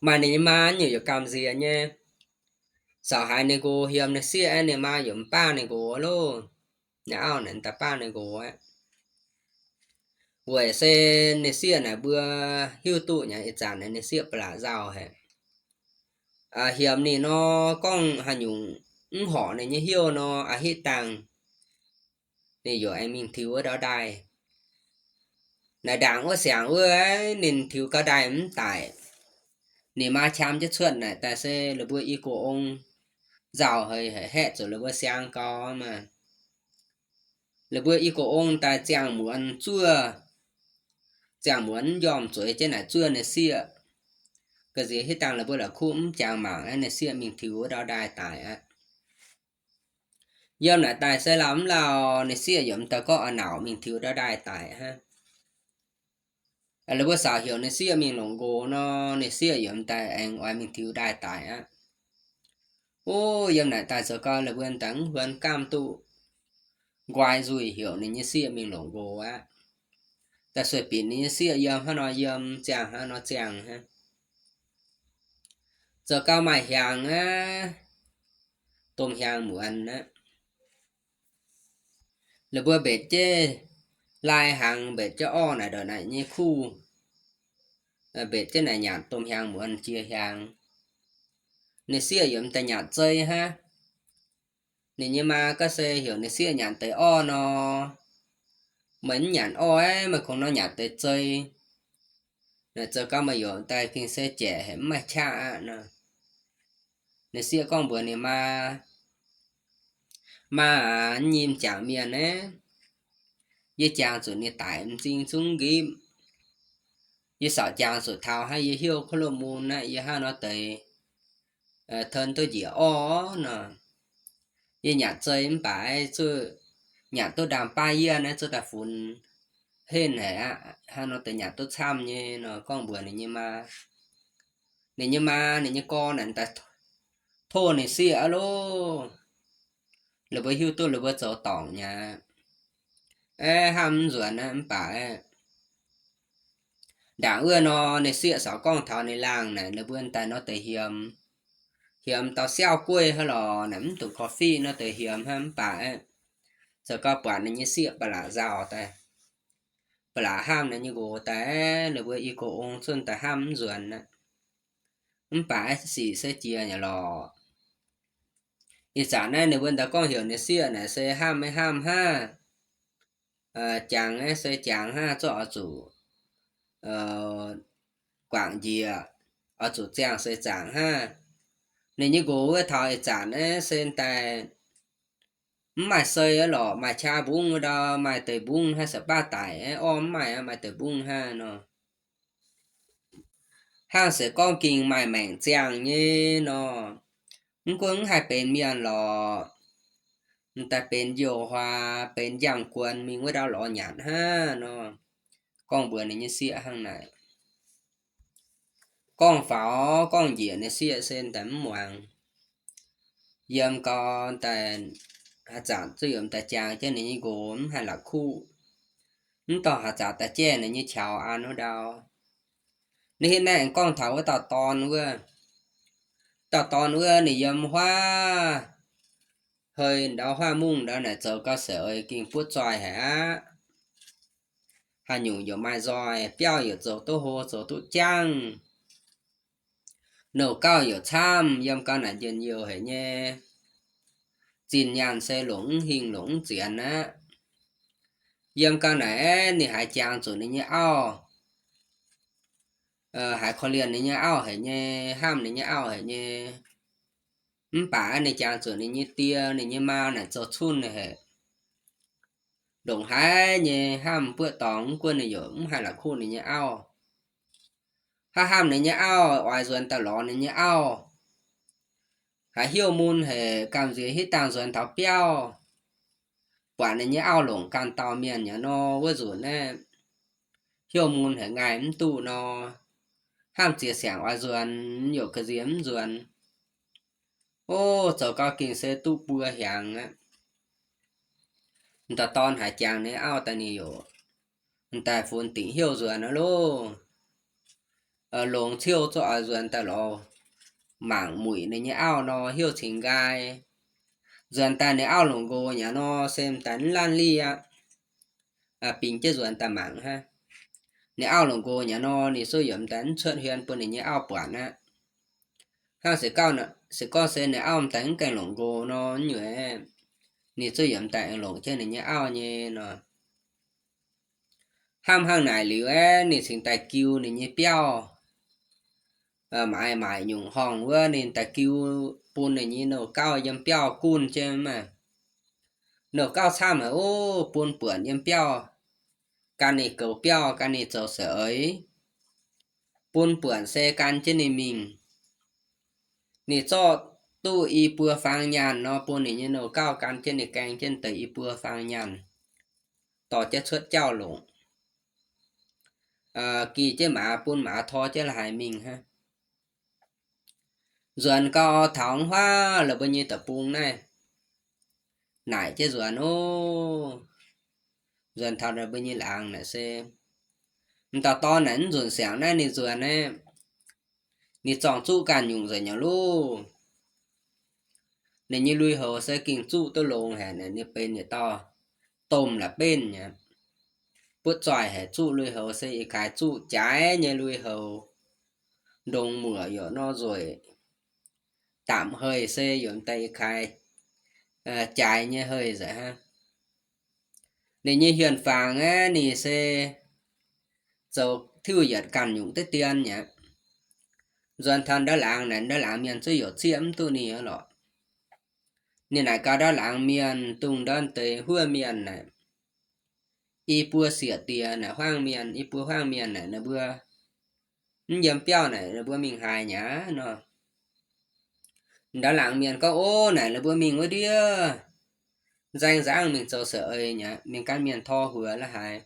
Maaih ninh nyei maa nyungc yaac gamh nziex nyei, caux haiz ninh nqox hiemx ninh sieqv aeqv, ninh maa yaac mv baav ninh nqox loh. Ninh auv naaic daaih baav ninh nqox aqv. Weic se ninh sieqv naaic mbuo hiuv duqv nyei, ih zanc naaic ninh sieqv ba'laqc nzauh haic. Hiemx ninh nor gorngv haaix nyungc mv horpc ninh nyei hnyouv nor, a'hitv dangh ninh yaac aengx mingh tiux wuov ndau ndaaih. Naaic ndaangc wuov siangx wuov, ninh tiux gau ndaaih mv daic. Ninh maa qam jienv cuotv naaic daaih se la'buo i gox ong nzauh haic, haeqv zuqc la'buo siang gau maah. La'buo i gox ong daaih ziangh muonz zuov, ziangh muonz njormh zueiz jienv naaic zuov ninh sieqv. Ga'nziex hitv dangh la'buo la'kuqv mv jangx mangc aqv, ninh sieqv mingh tiux wuov ndau ndaaih daic aqv. Yiem naaic daaih se lauh mv lauh, ninh sieqv yaac m'daaih gorngv a'nauc mingh tiux ndau ndaaih daic hnangv. La'buo saaux heuc ninh sieqv mingh longc nqox nor, ninh sieqv yaac m'daaih aengx oix mingh tiux ndaaih daic aqv. Ov, yiem naaic daaih zoux gau la'buo daaih mv huon gamh duqv nqoi nzuih heuc ninh nyei sieqv mingh longc nqox aqv. Daaih sueih binc ninh nyei sieqv yiem hnangv nor yiem, ziangh hnangv nor ziangh hnangv. Zoux gau maaih hiaangx aqv, domh hiaangx muonz aqv. La'buo mbetc jienv lai hnaangx, mbetc jienv orv naaic ndongc naaic nyei kuv, mbetc jienv naaic nyanc domh hiaangx muonz jiex hiaangx. Ninh sieqv yaac m'daaih nyanc zei hnangv. Ninh nyei maa gorngv se heuc ninh sieqv nyanc deix orv nor, meih mv nyanc orv aqv, meih kungx nor nyanc deix zei. Naaic zoux gau meih yaac daaih gengh se jaeqc haic, mv maaih qaqv aqv nor. Ninh sieqv gorngv mbuox ninh maa, Maa aac, nyim jangc mienh aeqv, yie jangx zuqc ninh daic m'zing zungv nqipv. Yie saauc jangx zuqc taux hnangv yie hnyouv kuv loh mun aqv, yie hnangv nor deix ten duqv njiec orv nor. Yie nyanc zei mv baac zuqc nyanc duqv ndaam-baav yienh naaiv zuqc daaih funx henv haic aqv, hnangv nor deix nyanc duqv camv nyei nor, gorngv mbuox ninh nyei maa. Ninh nyei maa, ninh nyei gorx naaic daaih tov ninh sieqv aqv loh. La'buo hiuv duqv la'buo zoux dorngc nyei aqv. Aeqv, hnamv mv nzuonx aqv, mv baac aeqv, ndaangc wuov nor ninh sieqv saauc gorngv taux ninh laangh naaic, ninh mbuo daaih nor deix hiemx, hiemx dauh siaauv gueiv hnangv lorqc, naaic mv dungx korv-fiqv nor deix hiemx hnangv, mv baac aeqv, zoux gau buatc ninh nyei sieqv ba'laqc nzauh daaih, ba'laqc hnamv ninh nyei nqox daaih, ninh mbuo i gox ong zunh daaih hnamv mv nzuonx aqv. Mv baac aeqv, sic se jiex nyei lorqc. Ih zanc naaiv ninh mbuo daaih gorngv heuc ninh sieqv naaic se hnamv maiv hnamv hnangv. Jangx aeqv se jangx hnangv, zorqv oix zuqc guangc njiec, oix zuqc ziangh seix zaangc hnangv. Ninh nyei nqox wuov taux ih zanc aeqv se daaih mv maaih sei aqv lorqc, maaih qaqv mbungv wuov ndau, maaih deix mbungv hnangv, se baav daic aeqv, orv mv maaih aqv, maaih deix mbungv hnangv nor. Hnangv se gorngv gengh maaih maengc ziangh nyei nor, mv gunv mv haih benx mienh lorqc, m'daaih benx njoux huaax, benx njang-guonx mingh wuov ndau lorz nyanc hnangv nor. Gorngv mbuox ninh nyei sieqv hnangv naaic. Gorngv faaux gorngv njiec ninh sieqv se m'daaih mv muangx. Yiem gau daaih haaix zanc zuqc yiem daaih jangx jienv ninh nyei nqox mv haih la'kuqv. Mv dorh haaix zanc daaih jaiv ninh nyei qaux an wuov ndau. Ninh hitv naaiv aengx gorngv taux wuov dauh dorn wuov. Dauh dorn wuov ninh yiem huaav, hei ndau huaav mungv ndau naaic zoux gau se oix gengh butv zoih haic aqv. haaix nyungc yaac maaih nzoih, biauv yaac zoux duqv hlo zoux duqv jangv. Nouh gauh yaac camv, yiem gau naaic njien-youh haic nyei. Zinh nyaanh se longc mv hingh longc mv zienx aqv. Yiem gau naaic aeqv, ninh haiz jangx zuqc ninh nyei auv, haiz korv-lienh ninh nyei auv haic nyei, hnamv ninh nyei auv haic nyei. Mv baac ninh jangx zuqc ninh nyei die ninh nyei maa naaic zoux cunh haic. Ndongc haaix nyei hnamv buoqv dorngx mv gunv ninh yaac mv haih la'kuqv ninh nyei auv. Hnamv hnamv ninh nyei auv, oix nzuonx daaih lorz ninh nyei auv. Haiz heuc mun haic, gamh nziex hitv dangh nzuonx taux biauv, buatc ninh nyei auv longc ganh dauh mienh nyei nor, wuov nzunc naaiv heuc mun haic, ngaih mv duqv nor, hnamv ziex siangx oix nzuonx, yaac ga'nziex mv nzuonx. O, zoux gau gengh se duqv buo hnyangx aqv. Dauh dorn haiz jangx ninh auv daaih, ninh yaac daaih funx dingc heuc nzuonx aqv loh. Longx ciouv zuqc oix nzuonx daaih lorz mangc muic ninh nyei auv nor, heuc cingx nqaai. Nzuonx daaih ninh auv longc nqox nyei nor, se m'daaih mv laanh lieh aqv. Bingx jienv nzuonx daaih mangc hnangv. Ninh auv longc nqox nyei nor, ninh zuqc yaac m'daaih mv cuotv hmien bun ninh nyei auv buatc aqv. Hnangv se gorngv se ninh auv m'daaih mv gaengh longc nqox nor, nyuoqc ninh zuqc yaac m'daaih aengx longc jienv ninh nyei auv nyei nor. Hnamv hnangv naaic liuz aeqv, ninh cingx daaih jiu ninh nyei biauv. Maaiz maaic nyungc horngh wuov, ninh daaih jiu bun ninh nyei nouh gauv yiem biauv gunv jienv maah. Nouh gauv camv haic, o, bun buonc yiem biauv, gan ninh goux biauv, gan ninh zoux seix eix. Bun buonc se gan jienv ninh mingh. Ninh zorqv duqv i buo faang nyaanh nor, bun ninh nyei nouh gauv gan jienv ninh gaeng jienv deix i buo faang nyaanh, dorh jienv cuotv jauv longc. Gih jienv maaz, bun maaz tor jienv la'haaix mingh hnangv. Nzuonx gau taux huaav la'buo nyei deic-bung naaiv, naaic jienv nzuonx ov. Nzuonx taux la'buo nyei laangz naaic se, m'dauh dorn naaic mv nzunc siangx naaiv ninh nzuonx naaiv, ninh zorngh zuqv ganh nyungc nzengc nyei loh. Ninh nyei lui-houx se gengh zuqv duqv longx haic, ninh benx yietc dauh domh la'benv nyei. Butv zoih haic, zuqv lui-houx se ih kaaix zuqv jaaix nyei lui-houx. Ndongc muoc yaac nor nzueic, daapc heih se yaac m'daaih ih kaaix jaaix nyei heih nzengc hnangv. Ninh nyei hienh fangx aeqv, ninh se zoux tiuv yietc ganh nyungc deix dien mi'aqv. Nzuonx taux ndau laangz naaic, ndau laangz mienh zuqv yaac zieqv mv duqv ninh lorqc. Ninh naaic gaax ndau laangz mienh, dongh ndau deix huov mienh naaic, i buo sieqv diex naaic huaang mienh, i buo huaang mienh naaic ninh mbuo mv yiem biauv naaic ninh mbuo mingh haaix nyei nor. Ndau laangz mienh gorngv, ov, naaic ninh mbuo mingh wuov ndiev nzaeng nzangv mingh zoux seix eix nyei, mingh gan mienh tor huox la'haaix.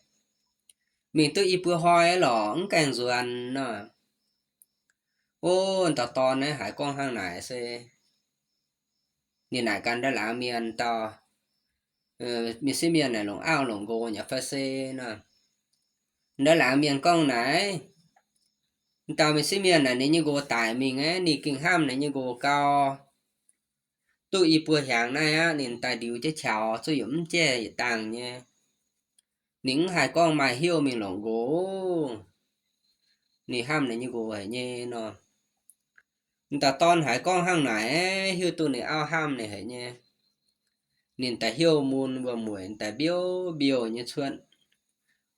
Mingh duqv i buo hnoi lorqc mv gaengh nzuonx nor. Ov, dauh dorn naaiv haiz gorngv hnangv naaic se, ninh naaic ganh ndau laangz mienh, dauh mienh sieqv mienh naaic longc auv longc nqox nyei fai se nor. Ndau laangz mienh gorngv naaic, dauh mienh sieqv mienh naaic ninh nyei nqox daic mingh aeqv, ninh gengh hnamv ninh nyei nqox gau. Duqv i buo hnyangx naaiv aqv, ninh daaih ndiux jienv qaux zuqv yaac mv jaiv yietc dangh nyei. Ninh mv haih gorngv maaih heuc mingh longc nqox. Ninh hnamv ninh nyei nqox haic nyei nor. Dauh dorn haiz gorngv hnangv naaic, hiuv duqv ninh auv hnamv ninh haic nyei. Ninh daaih heuc mun wuom-mueic daaih mbiouh mbiouh nyei cuotv,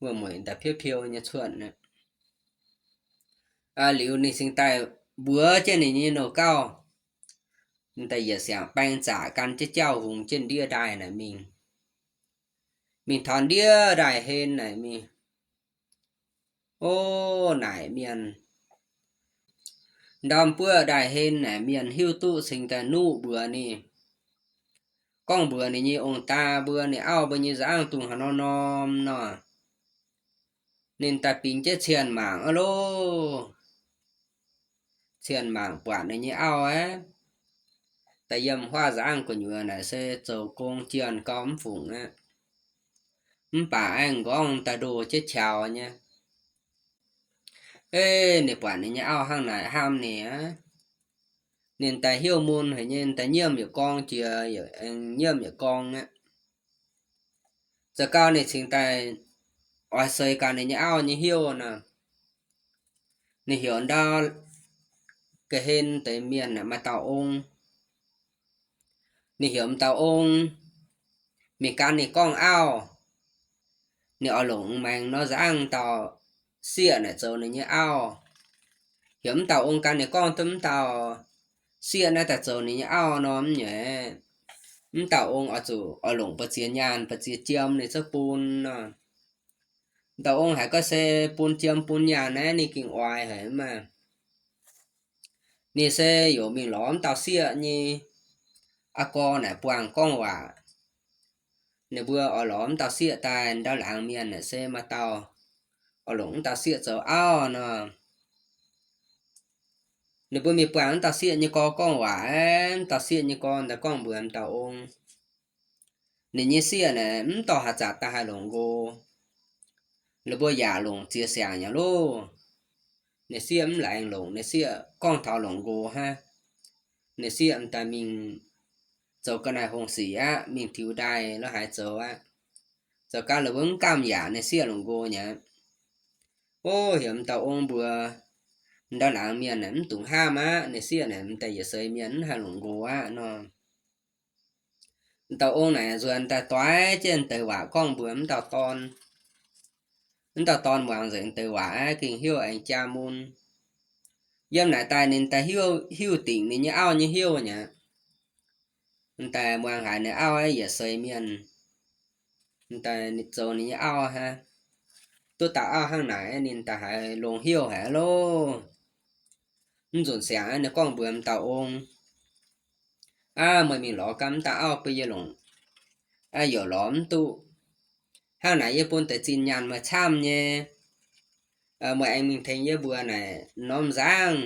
wuom-mueic daaih piouv piou nyei cuotv aqv. Liuz ninh cingx daaih mbuox jienv ninh nyei nouh gauv, ninh daaih yietc siangx baeng zaqc gan jienv jauv hungx jienv ndiev ndaaih naaic mingh. Mingh taux ndiev ndaaih hlen naaic mingh, ov, naaic mienh, ndorm buoqv ndaaih hlen naaic mienh hiuv duqv cingx daaih nuqv mbuox ninh, gorngv mbuox ninh nyei ong-daa mbuo, ninh auv mbuo nyei nzangv dungh haaix norm norm nor. Ninh daaih bingx jienv cienh mangc aqv loh. Cienh mangc buatc ninh nyei auv aeqv, daaih yiem huaav nzangv gu'nyuoz naaic se zoux gong jienh gau mv fungc aqv. Mv baac aengx nqorngv daaih ndoh jienv qaux nyei. Ei, ninh buatc ninh nyei auv hnangv naaic hnamv ninh aqv. Ninh daaih heuc mun haic nyei, daaih nyiemv yietc gorng jiex, nyiemv yietc gorng aqv. Za'gau ninh cingx daaih oix seix gaax ninh nyei auv nyei heuv nor. Ninh heuc ndau ga'hlen deix mienh aeqv, maaih dauh ong. Ninh heuc m'dauh ong mingh gan ninh gorngv auv. Ninh oix longc maengx nor nzangv dauh sieqv naaic zoux ninh nyei auv. Heuc m'dauh ong gan ninh gorngv duqv m'dauh sieqv naaiv daaih zoux ninh nyei auv nor, mv nyei, m'dauh ong oix zuqc oix longc ba'ziex nyaanh ba'ziex jiem ninh ziouc bun nor. M'dauh ong haiz gorngv se bun jiem bun nyaanh naaiv ninh gengh oix haic maah. Ninh se yaac mingh lorz m'dauh sieqv nyei aa gorx naaic buangh gorngv waac. Ninh mbuo oix lorz m'dauh sieqv daaih, ndau laangz mienh naaic se maaih dauh oix longc m'dauh sieqv zoux auv nor. Ninh mbuo mingh buangh m'dauh sieqv nyei gorx gorngv waac aeqv, m'dauh sieqv nyei gorx daaih gorngv mbuox m'dauh ong, ninh nyei sieqv naaic mv dorh haaix zanc daaih haih longc nqox. Ninh mbuo yaac longc ziex siangx nyei loh. Ninh sieqv mv laengz longc, ninh sieqv gorngv taux longc nqox hnangv. Ninh sieqv m'daaih mingh zoux ga'naaiv hungh sic aqv, mingh tiux ndaaih lorz haaix zoux aqv. Zoux gau ninh mbuo mv gamh yaac ninh sieqv longc nqox nyei. Ov, heuc m'dauh ong mbuox ndau laangz mienh naaic mv dungx hnamv aqv, ninh sieqv naaic m'daaih yietc seix mienh mv haih longc nqox aqv nor. M'dauh ong naaic nzuonx daaih doix jienv deix waac gorngv mbuox m'dauh dorn. M'dauh dorn muangx nzengc deix waac aeqv, gengh hnyouv aengx jaa mun. Yiem naaic daaih ninh daaih hiuv, hiuv dingc ninh nyei auv nyei hnyouv nyei aqv. M'daaih muangx haiz ninh auv aeqv, yietc seix mienh, m'daaih zoux ninh nyei auv hnangv. Duqv dauh auv hnangv naaic, ninh daaih haiz longx hnyouv haic loh. Mv nzunc siangx aeqv, ninh gorngv mbuox m'dauh ong, Aav, meih mingh lorz ganh m'dauh auv bun yie longc. Aav, yaac lorz mv duqv. Hnangv naaic yie bun deix zinh nyaanh meih camv nyei. Meih aengx mingh tengx yie mbuox naaic norm nzangv.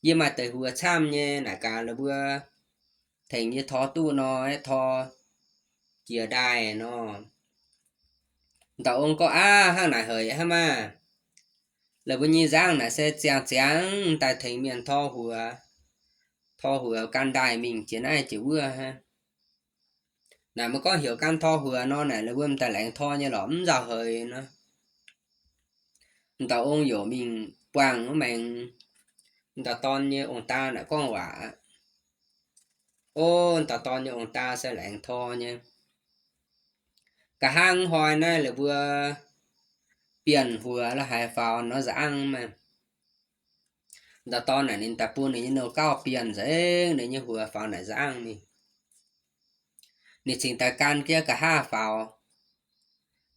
Yie maaih deix huox camv nyei, naaic gaax la'buo tengx yie tor duqv nor, aeqv, tor jiex ndaaih nor. M'dauh ong gorngv, Aav, hnangv naaic haic hnangv maah! La'mbuo nyei nzangv naaic se ziangh ziangx daaih tengx mienh tor huox, tor huox gan ndaaih mingh jiex naaiv jiex wuov hnangv. Naaic meih gorngv heuc gan tor huox nor, naaic la'mbuo m'daaih laengz tor nyei lorqc, mv nzauh haic nor. M'dauh ong yaac mingh buangh wuov maengx m'dauh dorn nyei ong-daa naaic gorngv waac. Ov, m'dauh dorn nyei ong-daa se laengz tor nyei. Nqa'haav hnoi naaiv la'mbuo bienh huox la'haiz faaux norm nza'angv maah. M'dauh dorn naaic ninh daaih bun ninh nyei nouh gauh bienh nzengc ninh nyei huox faaux naaic nza'angv mingh. Ninh cingx daaih gan jienv nqa'haav faaux.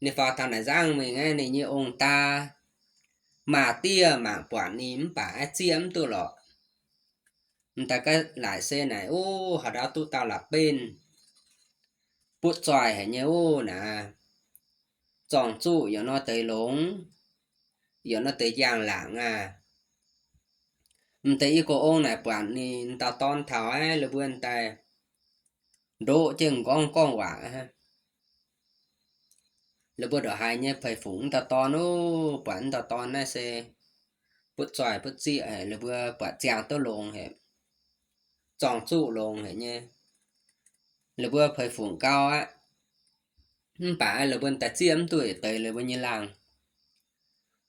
Ninh faaux taux naaic nza'angv mingh aeqv, ninh nyei ong-daa maaz-diev mangc buatc ninh mv baac aeqv, zieqv mv duqv lorqc. M'daaih ga'laaic se naaic, Ov, haaix ndau duqv dauh la'benv butv zoih haic nyei ov naaic. Zorng-zuqv yaac nor deix longx, yaac nor deix njang-laangc aqv. M'daaih i go ong naaic buatc ninh dauh dorn taux aeqv, la'mbuo daaih ndoqv jienv m'nqorngv gorngv waac aqv. La'mbuo ndongc haaix nyei peix fungc m'dauh dorn ov, buatc m'dauh dorn naaiv se butv zoih butv zieqv haic, la'mbuo buatc ziangh duqv longx haic, zorng-zuqv longx haic nyei. La'mbuo peix fungc gau aqv. Mv baac la'mbuo daaih zieqv mv duqv yietc deix la'mbuo nyei laangh.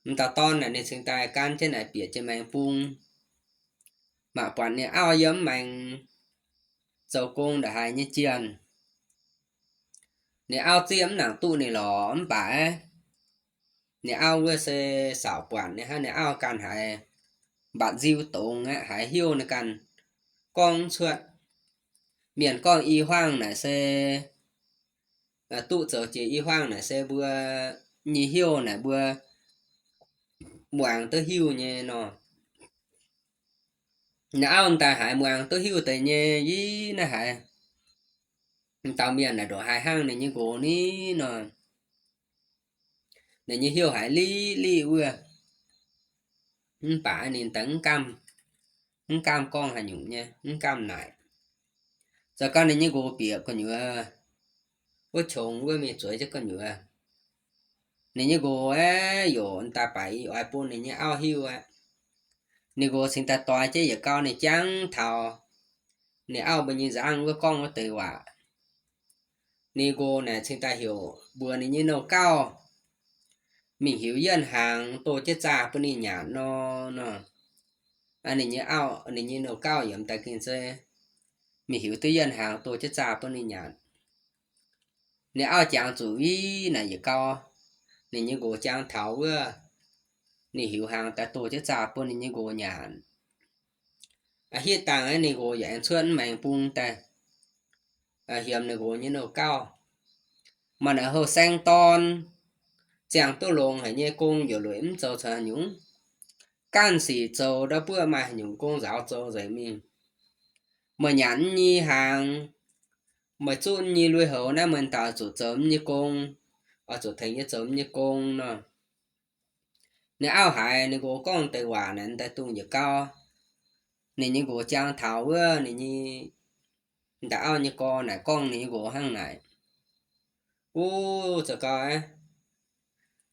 M'dauh dorn naaic ninh cingx daaih gan jienv naaic bieqc jiex maengx bung, mangc buatc ninh auv yiem maengx zoux gong ndongc haaix nyei jienh. Ninh auv zieqv mv nangc duqv ninh lorqc, mv baac ninh auv wuov se saauc buatc ninh hnangv, ninh auv ganh haiz mbatc nziu dongz aqv, haiz hnyouv ninh ganh gorngv mv cuotv. Mienh gorngv i hmuangv naaic se duqv zoux jiex i hmuangv naaic se mbuo nyei hnyouv naaic mbuo muangx duqv hiuv nyei nor. Ninh auv daaih haiz muangx duqv hiuv deix nyei, i naaiv haiz dauh mienh naaic ndongc haaix hnangv ninh nyei nqox ni nor. Ninh nyei hnyouv haiz liqv liqv wuov. Mv baac ninh daaih mv gamh, mv gamh gorngv haaix nyungc nyei, mv gamh naaic. Zoux gau ninh nyei nqox bieqc gu'nyuoz wuov qongx wuov mingh zueiz jienv gu'nyuoz. Ninh nyei nqox aeqv, yaac daaih baac i oix bun ninh nyei auv hiuv aqv. Ninh nqox cingx daaih doix jienv yietc gau ninh jangv taux ninh auv mbuo nyei nzangv wuov gorngv wuov deix waac. Ninh nqox naaic cingx daaih heuc mbuox ninh nyei nouh gauh, mingh hiuv yienv hnaangx doh jienv zaah bun ninh nyanc nor, nor. Ninh nyei auv, ninh nyei nouh gauh yiem daaih gengh se mingh hiuv duqv yienv hnaangx doh jienv zaah bun ninh nyanc. Ninh auv jangx zuqc i naaic yietc gau, ninh nyei nqox jangx taux wuov, ninh hiuv hnaangx daaih doh jienv zaah bun ninh nyei nqox nyanc. Hitv dangh ninh nqox yaac aengx cuotv maengx bung daaih, hiemx ninh nqox nyei nouh gauh. Maaih naaic houh saeng dorn, ziangh duqv longx haic nyei gong, yietc lueic mv zoux caux haaix nyungc. Ganh sic zoux ndau buoqv maaih haaix nyungc gong nzaaux zoux nzengc mingh. Meih nyanc nyei hnaangx, meih zuqv nyei lui-houx naaiv, meih daaih zuqc zoux nyei gong, oix zuqc tengx nyei zoux nyei gong nor. Ninh auv haiz ninh nqox gorngv deix waac naaic daaih dungx yietc gau, ninh nyei nqox jangx taux wuov, ninh nyei, da'auv nyei gorx naaic gorngv ninh nyei nqox hnangv naaic. Uv, zoux gau aqv.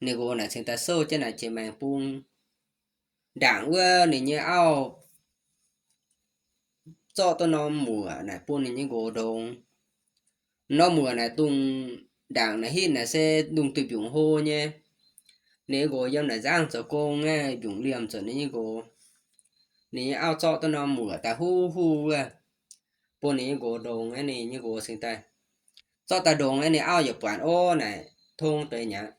Ninh nqox naaic cingx daaih souv jienv naaic jiex maengx bung. Ndaangc wuov ninh nyei auv zorqv duqv norm muoc naaic bun ninh nyei nqox ndongx. Norm muoc naaic dungx, ndaangc naaic hitv naaic se ndungh duih mbiungc hlo nyei. Ninh nyei nqox yiem naaic nzangv zoux gong aeqv, mbiungc liemh zuqc ninh nyei nqox. Ninh nyei auv zorqv duqv norm muoc daaih huv huv wuov, bun ninh nyei nqox ndongx aeqv, ninh nyei nqox cingx daaih zorqv daaih ndongx aeqv, ninh auv yaac buatc orv naaic tong deix nyei aqv.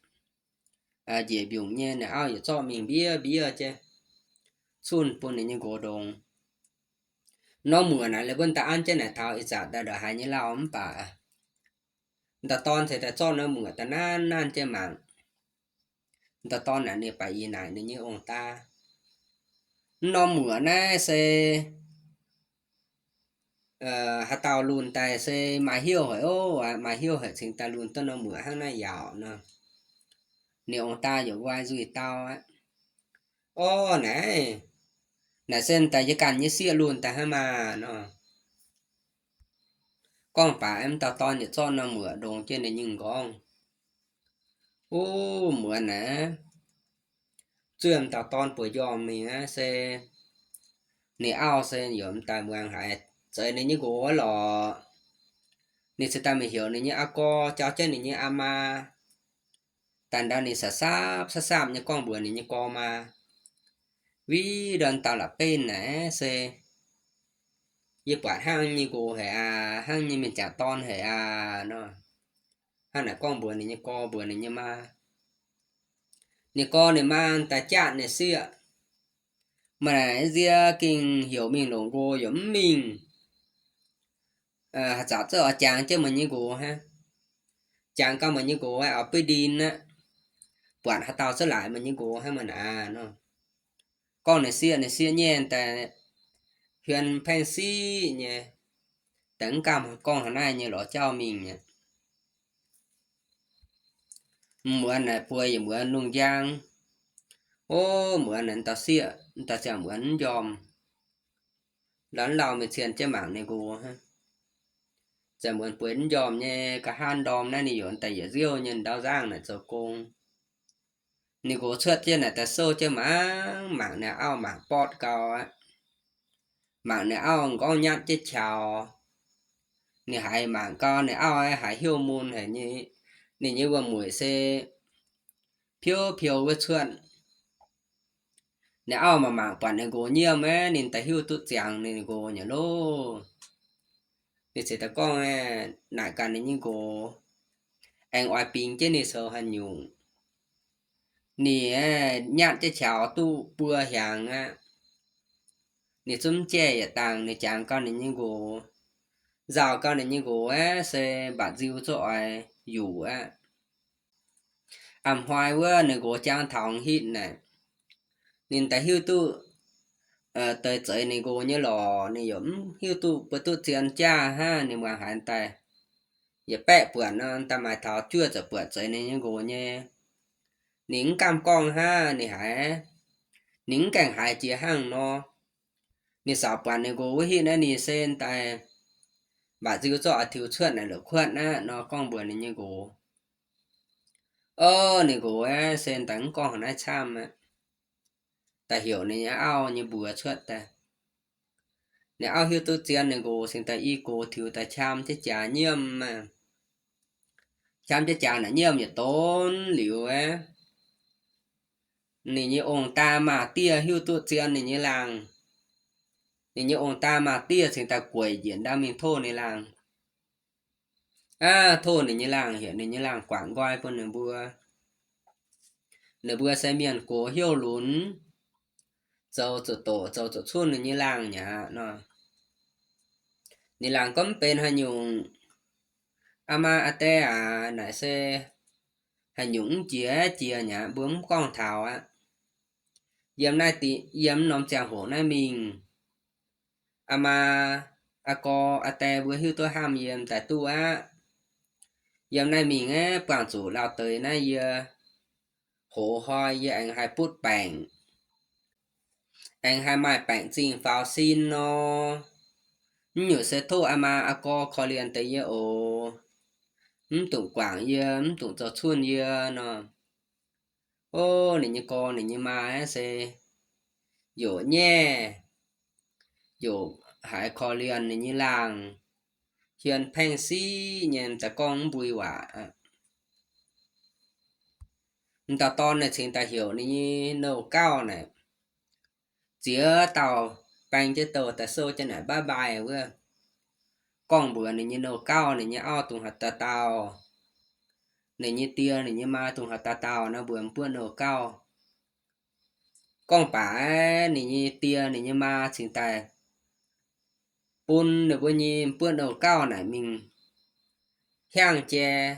Njiec mbiungc nyei, ninh auv yaac zorqv mingh mbiev mbiev jienv, zunh bun ninh nyei nqox ndongx. Norm muoc naaic la'buonv daaih an jienv naaic taux ih zanc daaih ndongc haaix nyei lauh mv baac, dauh dorn cingx daaih zorqv norm muoc daaih nanv nanv jienv mangc. Dauh dorn naaic ninh baac ih naaic ninh nyei ong-daa, mv norm muoc naaiv se haaix dauh lunh daaih se maaih heuv haic ov, maaih heuv haic cingx daaih lunh duqv norm muoc hnangv naaiv yaauc nor. Ninh ong-daa yaac nqoi nzuih dau aqv. Orv naaic, naaic se daaih yie ganh nyei sieqv lunh daaih hnangv maah nor. Gorngv baac mv dauh dorn yietc zorqv norm muoc ndongx jienv ninh nyei m'nqorngv. Uv, muonz naaic, zuov m'dauh dorn bueix njormh mingh aqv se, ninh auv se yaac m'daaih muangx haiz zeix ninh nyei nqox wuov lorqc. Ninh cingx daaih mingh heuc ninh nyei aa gorx, jauv jienv ninh nyei aa maa, daaih ndau ninh sapv-sapv sapv-sapv nyei gorngv mbuox ninh nyei gorx maa, Vih ndorn dauh la'benv naaic se, yie buatc hnangv nyei nqox haic aqv, hnangv nyei mienh jangc dorn haic aqv nor. Hnangv naaic gorngv mbuox ninh nyei gorx mbuox ninh nyei maa. Ninh gorx ninh maa daaih jatv ninh sieqv, Maaih naaic nzie gengh heuc mingh longc nqox yaac mv mingh. Haaix zanc zungv oix jangx jienv meih nyei nqox hnangv. Jangx gau meih nyei nqox oix bueix ndin aqv. Buatc haaix dauh zungv laaic meih nyei nqox hnangv meih naaic nor. Gorngv ninh sieqv, ninh sieqv nyei daaih hiuan paengv siqv nyei, daaih mv gamh gorngv haaix naaiv nyei lorz jauv mingh aqv. Muonz naaic bueix yaac muonz lungh njang. Ov, muonz naaic dauh sieqv daaih ziangh muonz mv njormh. Lorz lauh mingh cien jienv mangc ninh nqox hnangv. Ziangh muonz bueix mv njormh nyei, nqa'haav ndorm naaiv ninh yaac daaih yietc nziouv nyei ndau nzangv naaic zoux gong. Ninh nqox cuotv jienv naaic daaih souv jienv mangc, mangc ninh auv mangc bortv gau aqv. Mangc ninh auv m'nqorngv nyatv jienv qaux. Ninh haiz mangc gau ninh auv haiz heuv mun haic nyei, ninh nyei wuom-mueic se piouv piou wuov cuotv. Ninh auv mangc mangc buatc ninh nqox nyiemv aqv, ninh daaih hiuv duqv ziangx ninh nqox nyei loh. Ninh ziouc daaih gorngv naaic gaax ninh nyei nqox, aengx oix bingx jienv ninh zoux haaix nyungc. Ninh nyatv jienv qaux duqv buo hnyangx aqv. Ninh zungv mv jaiv yietc dangh. Ninh jangx gau ninh nyei nqox, nzauh gau ninh nyei nqox aqv, se mba'nziu zungv oix yuqc aqv. A'hnoi wuov ninh nqox jangx taux hitv naaic, ninh daaih hiuv duqv deix zeix ninh nqox nyei lorqc. Ninh yaac mv hiuv duqv buatc duqv zien jaav hnangv. Ninh muangx haiz daaih yietc baeqv buonc nor, daaih maaih taux juov ziepc buonc zeix ninh nyei nqox nyei. Ninh mv gamh gorngv hnangv. Ninh haiz, ninh mv gaengh haiz jiex hnangv nor. Ninh saaux buatc ninh nqox wuov hitv naaiv, ninh se daaih mba'nziu zungv oix tiux cuotv naaic la'kuotv aqv nor gorngv mbuox ninh nyei nqox. Ov, ninh nqox aqv, se daaih mv gorngv haaix naaiv camv aqv. Daaih heuc ninh nyei auv nyei mbuox cuotv daaih. Ninh auv hiuv duqv zien ninh nqox cingx daaih i gox tiux daaih qam jienv jaax nyiemv aqv. Qam jienv jaax naaic nyiemv yietc donv liuz aqv, ninh nyei ong-daa maaz-diev hiuv duqv zien ninh nyei laangh. Ninh nyei ong-daa maaz-diev cingx daaih gueic njiec ndau mingh tov ninh laangh. Aav, tov ninh nyei laangh, heuc ninh nyei laangh guangc nqoi bun ninh mbuo. Ninh mbuo se mienh gox hnyouv lunx, zoux zuqc doqc zoux zuqc cunh ninh nyei laangh mi'aqv nor. Ninh laangh gorngv, Mv benx haaix nyungc, aa maa aa die aac, naaic se haaix nyungc mv jiex jiex mi'aqv, mbuo mv gorngv taux aqv. Yiem naaiv, yiem norm ziangh hoc naaiv mingh, aa maa, aa gorx, aa die mbuo hiuv duqv hnamv yie m'daaih duqv aqv. Yiem naaiv mingh aeqv, buangh zuqc lauh deix naaiv yie hoz hnoi yie aengx haih butv baengc, aengx haih maaih baengc zingh faaux sin nor. Mv nyungc se tov aa maa aa gorx korv-lienh deix yie oc. Mv dungx guangc yie, mv dungx zoux cunh yie nor. Ov, ninh nyei gorx ninh nyei maa aeqv se youc nyaiv, youc haiz korv-lienh ninh nyei laangh, hmien paengv siqv nyei, za'gengh gorngv mv mbui waac. M'dauh dorn naaic cingx daaih heuc ninh nyei nouh gauh naaic, ziex dauh baeng jienv douh daaih sou jienv naaic bye bye wuov, gorngv mbuox ninh nyei nouh gauh ninh nyei auv dungx haaix dauh dauh, ninh nyei die ninh nyei maa dungx haaix dauh dauh nor, mbuox m'buoqv nouh gauh. Gorngv baac ninh nyei die ninh nyei maa cingx daaih bun ninh mbuo nyei m'buoqv nouh gauh naaic mingh hiaangv jai,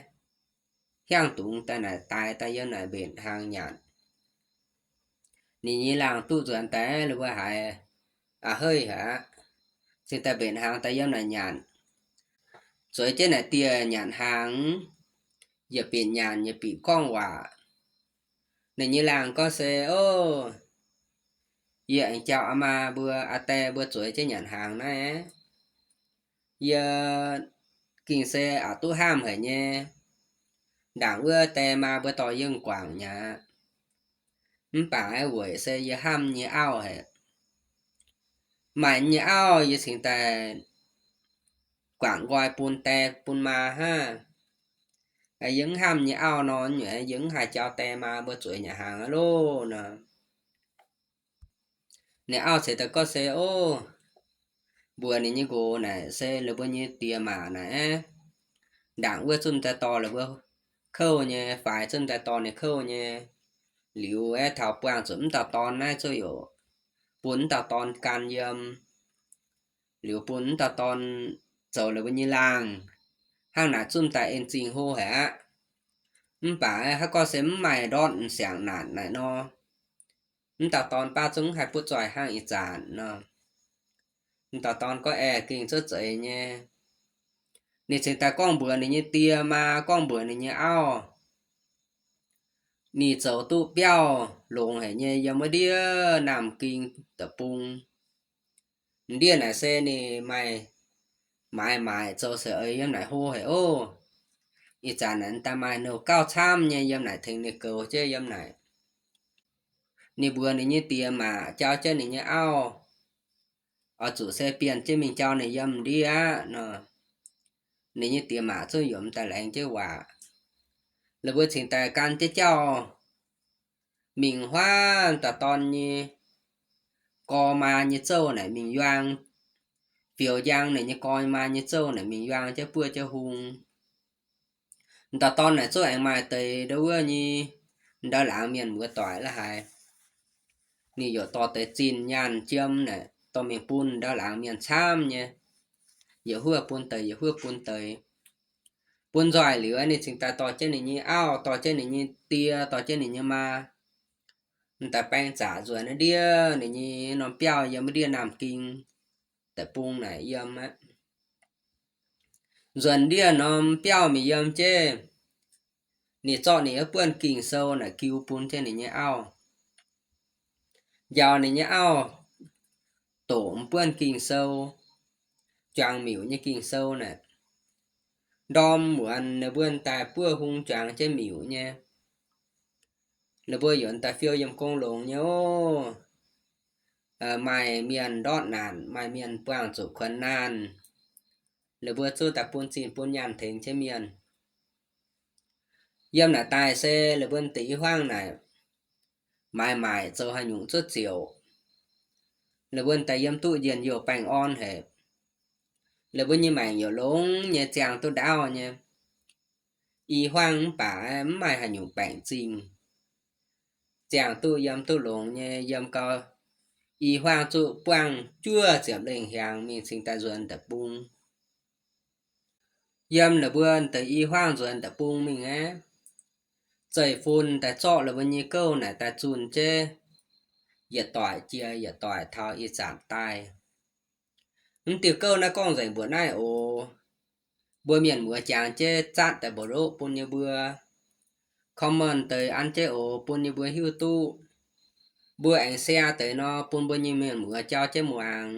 hiaangv dungz daaih naaic, daix daaih yiem naaic mbenc hnaangx nyanc. Ninh nyei laangh duqv nzuonx daaih, ninh mbuo haiz a'heiv aqv, cingx daaih mbenc hnaangx daaih yiem naaic nyanc. Zueiz jienv naaic dieh nyanc hnaangx, yietc binc nyanc yietc binc gorngv waac. Ninh nyei laangh gorngv se, Ov, yie aengx jauv aa maa mbuo aa die mbuo zueiz jienv nyanc hnaangx naaiv. Yie gengh se aqc duqv hnamv haic nyei. Ndaangc wuov die maa mbuo dorh yie guangc mi'aqv. Mv baac weic se yie hnamv nyei auv haic. Maaih nyei auv yie cingx daaih guangc nqoi bun die bun maa hnangv. Yie mv hnamv nyei auv nor, yie mv haih jauv die maa mbuo zueiz nyanc hnaangx loh nor. Ninh auv ceix daaih gorngv se, Ov, mbuox ninh nyei nqox naaic se ninh mbuo nyei diex maac naaic, ndaangc wuov zunv daaih dorh ninh mbuo kouv nyei, faix zunv daaih dorh ninh kouv nyei. Liuz aeqv, taux buangh zuqc m'dauh dorn naaiv zuqc youc bun m'dauh dorn gan yiem. Liuz bun m'dauh dorn zoux ninh mbuo nyei laangh. Hnangv naaic zunv daaih en zingh hlo haic aqv. Mv baac haaix gorngv se mv maaih ndortv m'siangx naanc naaic nor, m'dauh dorn baav zungv haih butv zoih hnangv ih zanc nor. M'dauh dorn gorngv aeqv, gengh zuov zeiz nyei. Ninh cingx daaih gorngv mbuox ninh nyei die maa, gorngv mbuox ninh nyei auv, ninh zoux duqv biauv longx haic nyei yiem wuov ndiev Naamh Ging deic-bung. M'ndiev naaic se ninh maaih maaiz maaic zoux se ei yiem naaic hlo haic oc. Ih zanc naaic daaih maaih nouh gauh camv nyei yiem naaic tengx ninh goux jienv yiem naaic. Ninh mbuox ninh nyei diex maac jauv jienv ninh nyei auv, oix zuqc se bienh jienv mingh jauv ninh yiem m'ndiev aqv nor. Ninh nyei diex maac zungv yaac m'daaih laengz jienv waac. La'buo cingx daaih gan jienv jauv mingh huaav dauh dorn nyei gorx maa nyei zouv naaic mingh yuang, fioux njang ninh nyei gorx maa nyei zouv naaic mingh yuang jienv buov jienv hung. Dauh dorn naaic zungv aengx maaih deix ndau wuov nyei ndau laangz mienh muoz-doic la'haic. Ninh yaac dorh deix zinh nyaanh jiem naaic dorh mingh bun ndau laangz mienh camv nyei, yietc huov bun deix, yietc huov bun deix. Bun nzoih liuz, ninh cingx daaih dorh jienv ninh nyei auv, dorh jienv ninh nyei die, dorh jienv ninh nyei maa, m'daaih baeng zaqc nzuonx ndiev ninh nyei norm biauv yiem wuov ndiev Naamh Ging deic-bung naaic yiem aqv. Nzuonx ndiev norm biauv mingh yiem jienv, ninh zorqv ninh wuov buonv Ging-Sou naaic jiu bun jienv ninh nyei auv, njaaux ninh nyei auv doqc m'buonv Ging-Sou, juangc miuc nyei Ging-Sou naaic. Ndorm muonz ninh mbuo daaih buov hung juangc jienv miuc nyei. Ninh mbuo yaac daaih fiou yiem gong longx nyei oc. Maaih mienh ndortv naanc, maaih mienh buangh zuqc kuonx naanh, ninh mbuo zungv daaih bun zinh bun nyaanh tengx jienv mienh. Yiem naaic daaih se ninh mbuo deix i hmuangv naaic, maaiz maaic zoux haaix nyungc zuov ziouc. La'buonc daaih yiem duqv njien-youh baengh orn haic. La'buonc nyei maengc youc longx nyei, ziangh duqv ndaauv nyei. I hmuangv mv baac mv maaih haaix nyungc baengc zingh. Ziangh duqv yiem duqv longx nyei, yiem gau i hmuangv zuqv buangv juov ziepc lengh hiaangx mingh cingx daaih nzuonx deic-bung. Yiem la'buonc deix i hmuangv nzuonx deic-bung mingh aqv, zeiv-fun daaih zorqv la'buonc nyei gouv naaic daaih zunh jienv, yietc doic jiex yietc doic taux ih zanc daaih. Mv diuh gouv naaiv gorngv nzengc mbuoqc naaiv oc. Mbuo mienh muoz jangx jienv zatv daaih mbu'ndongv bun yie mbuo. Comment deix an jienv oc, bun yie mbuo hiuv duqv. Mbuo aengx share deix nor bun mbuo nyei mienh muoz jauv jienv muangx.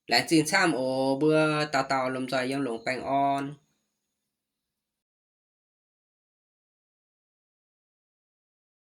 Laengz zingh camv oc. Mbuo dauh dauh lomh nzoih yiem longx baengh orn.